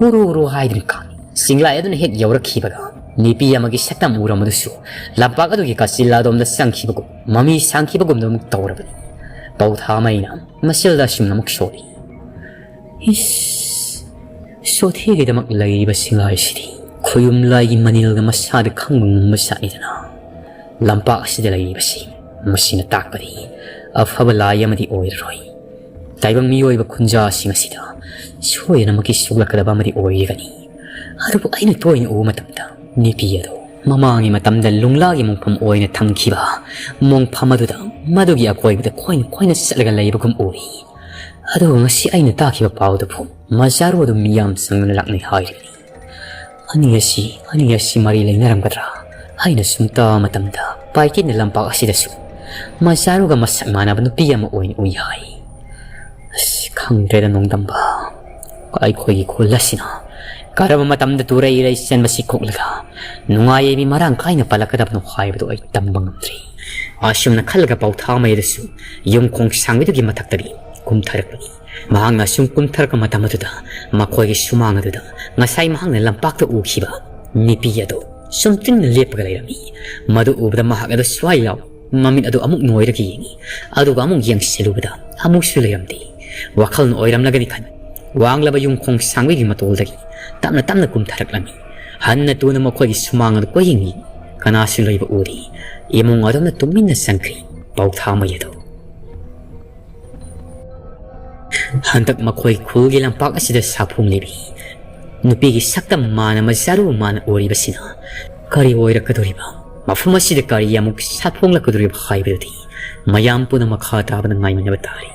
ꯎꯔꯨ ꯎꯔꯨ ꯍꯥꯏꯗꯨꯅ ꯀꯥꯞꯄꯤ꯫ ꯁꯤꯡꯂꯥꯏ ꯑꯗꯨꯅ ꯍꯦꯛ ꯌꯧꯔꯛꯈꯤꯕꯒ ꯅꯨꯄꯤ ꯑꯃꯒꯤ ꯁꯛꯇꯝ ꯎꯔꯝꯕꯗꯨꯁꯨ ꯂꯝꯄꯥꯛ ꯑꯗꯨꯒꯤ ꯀꯥꯆꯤꯜ ꯑꯗꯣꯝꯗ ꯆꯪꯈꯤꯕꯒꯨꯝ ꯃꯃꯤ ꯁꯥꯡꯈꯤꯕꯒꯨꯝꯗ ꯑꯃꯨꯛ ꯇꯧꯔꯕꯅꯤ꯫ ꯄꯧꯊꯥꯃꯩꯅ ꯃꯁꯤꯜꯗ ꯑꯁꯨꯝꯅ ꯑꯃꯨꯛ ꯁꯣꯜꯂꯤ꯫ ꯏꯁ, ꯁꯣꯊꯦꯒꯤꯗꯃꯛ ꯂꯩꯔꯤꯕ ꯁꯤꯡꯂꯥꯏꯁꯤꯗꯤ ꯈꯣꯌꯨꯝ ꯂꯥꯏꯒꯤ ꯃꯅꯤꯜꯒ ꯃꯁꯥꯗ ꯈꯪꯕ ꯉꯝꯕ ꯖꯥꯠꯅꯤꯗꯅ꯫ ꯂꯝꯄꯥꯛ ꯑꯁꯤꯗ ꯂꯩꯔꯤꯕꯁꯤ ꯃꯁꯤꯅ ꯇꯥꯛꯄꯗꯤ ꯑꯐꯕ ꯂꯥꯏ ꯑꯃꯗꯤ ꯑꯣꯏꯔꯔꯣꯏ꯫ ꯇꯥꯏꯕꯪ ꯃꯤꯑꯣꯏꯕ ꯈꯨꯟꯖꯥꯁꯤꯡ ꯑꯁꯤꯗ ꯁꯣꯏꯗꯅꯃꯛꯀꯤ ꯁꯣꯛꯂꯛꯀꯗꯕ ꯑꯃꯗꯤ ꯑꯣꯏꯔꯒꯅꯤ꯫ ꯑꯗꯨꯕꯨ ꯑꯩꯅ ꯇꯣꯏꯅ ꯎꯕ ꯃꯇꯝꯗ ꯅꯨꯄꯤ ꯑꯗꯨ ꯃꯃꯥꯡꯒꯤ ꯃꯇꯝꯗ ꯂꯨꯡꯂꯥꯒꯤ ꯃꯣꯡꯐꯝ ꯑꯣꯏꯅ ꯊꯝꯈꯤꯕ ꯃꯣꯡꯐꯝ ꯑꯗꯨꯗ ꯃꯗꯨꯒꯤ ꯑꯀꯣꯏꯕꯗ ꯈꯣꯏꯅ ꯈꯣꯏꯅ ꯆꯠꯂꯒ ꯂꯩꯕꯒꯨꯝ ꯎꯏ꯫ ꯑꯗꯨꯒ ꯉꯁꯤ ꯑꯩꯅ ꯇꯥꯈꯤꯕ ꯄꯥꯎꯗꯨꯕꯨ ꯃꯖꯥꯔꯨ ꯑꯗꯨ ꯃꯤꯌꯥꯝ ꯆꯪꯗꯨꯅ ꯂꯥꯛꯅꯩ ꯍꯥꯏꯔꯤꯕꯅꯤ꯫ ꯑꯅꯤ ꯑꯁꯤ, ꯑꯅꯤ ꯑꯁꯤ ꯃꯔꯤ ꯂꯩꯅꯔꯝꯒꯗ꯭ꯔꯥ ꯍꯥꯏꯅ ꯁꯨꯝ ꯇꯥꯕ ꯃꯇꯝꯗ ꯄꯥꯏꯀꯦꯠꯅ ꯂꯝꯄꯥꯛ ꯑꯁꯤꯗꯁꯨ ꯃꯖꯥꯔꯨꯒ ꯃꯁꯛ ꯃꯥꯟꯅꯕ ꯅꯨꯄꯤ ꯑꯃ ꯑꯣꯏꯅ ꯎꯏ ꯍꯥꯏ꯫ ꯑꯁ, ꯈꯪꯗ꯭ꯔꯦꯗ ꯅꯣꯡꯗꯝꯕ꯫ ꯑꯩꯈꯣꯏꯒꯤ ꯈꯨꯜ ꯑꯁꯤꯅ ꯀꯔꯝꯕ ꯃꯇꯝꯗ ꯇꯨꯔꯩ ꯏꯔꯩ ꯆꯦꯟꯕꯁꯤ ꯈꯣꯛꯂꯒ ꯅꯨꯡꯉꯥꯏ ꯌꯥꯏꯕꯤ ꯃꯔꯥꯡ ꯀꯥꯏꯅ ꯄꯜꯂꯛꯀꯗꯕꯅꯣ ꯍꯥꯏꯕꯗꯨ ꯑꯩ ꯇꯝꯕ ꯉꯝꯗ꯭ꯔꯤ꯫ ꯑꯁꯨꯝꯅ ꯈꯜꯂꯒ ꯄꯥꯎꯊꯥꯃꯩ ꯑꯗꯨꯁꯨ ꯌꯨꯝꯈꯣꯡ ꯁꯥꯡꯕꯤꯗꯨꯒꯤ ꯃꯊꯛꯇꯒꯤ ꯀꯨꯝꯊꯔꯛꯄꯅꯤ꯫ ꯃꯍꯥꯛꯅ ꯑꯁꯨꯝ ꯀꯨꯝꯊꯔꯛꯄ ꯃꯇꯝ ꯑꯗꯨꯗ ꯃꯈꯣꯏꯒꯤ ꯁꯨꯃꯥꯡ ꯑꯗꯨꯗ ꯉꯁꯥꯏ ꯃꯍꯥꯛꯅ ꯂꯝꯄꯥꯛꯇ ꯎꯈꯤꯕ ꯅꯨꯄꯤ ꯑꯗꯨ ꯁꯨꯝꯇꯤꯡꯅ ꯂꯦꯞꯄꯒ ꯂꯩꯔꯝꯃꯤ꯫ ꯃꯗꯨ ꯎꯕꯗ ꯃꯍꯥꯛ ꯑꯗꯨ ꯁ꯭ꯋꯥꯏ ꯂꯥꯎ ꯃꯃꯤꯠ ꯑꯗꯨ ꯑꯃꯨꯛ ꯅꯣꯏꯔꯒ ꯌꯦꯡꯉꯤ꯫ ꯑꯗꯨꯒ ꯑꯃꯨꯛ ꯌꯦꯡꯁꯤꯜꯂꯨꯕꯗ ꯑꯃꯨꯛꯁꯨ ꯂꯩꯔꯝꯗꯦ꯫ ꯋꯥꯈꯜꯅ ꯑꯣꯏꯔꯝꯂꯒꯅꯤ ꯈꯟ ꯋꯥꯡꯂꯕ ꯌꯨꯝꯈꯣꯡ ꯁꯥꯡꯕꯤꯒꯤ ꯃꯇꯣꯜꯗꯒꯤ ꯇꯞꯅ ꯇꯞꯅ ꯀꯨꯝꯊꯔꯛꯂꯝꯃꯤ꯫ ꯍꯟꯅ ꯇꯨꯅ ꯃꯈꯣꯏꯒꯤ ꯁꯨꯃꯥꯡ ꯑꯗꯨ ꯀꯣꯏꯌꯦꯡꯉꯤ꯫ ꯀꯅꯥꯁꯨ ꯂꯩꯕ ꯎꯗꯦ꯫ ꯏꯃꯨꯡ ꯑꯗꯨꯝꯅ ꯇꯨꯃꯤꯟꯅ ꯆꯪꯈ꯭ꯔꯤ꯫ ꯄꯥꯎꯊꯥꯃꯩ ꯑꯗꯨ ꯍꯟꯗꯛ ꯃꯈꯣꯏ ꯈꯨꯜꯒꯤ ꯂꯝꯄꯥꯛ ꯑꯁꯤꯗ ꯁꯥꯐꯣꯡꯂꯤꯕꯤ ꯅꯨꯄꯤꯒꯤ ꯁꯛꯇꯝ ꯃꯥꯅ ꯃꯖꯥꯔꯨ ꯃꯥꯅ ꯎꯔꯤꯕꯁꯤꯅ ꯀꯔꯤ ꯑꯣꯏꯔꯛꯀꯗꯧꯔꯤꯕ? ꯃꯐꯝ ꯑꯁꯤꯗ ꯀꯔꯤ ꯑꯃꯨꯛ ꯁꯥꯐꯣꯡꯂꯛꯀꯗꯧꯔꯤꯕ ꯍꯥꯏꯕꯗꯨꯗꯤ ꯃꯌꯥꯝ ꯄꯨꯝꯅꯃꯛ ꯃꯈꯥ ꯇꯥꯕꯗ ꯉꯥꯏꯃꯤꯟꯅꯕ ꯇꯥꯔꯤ꯫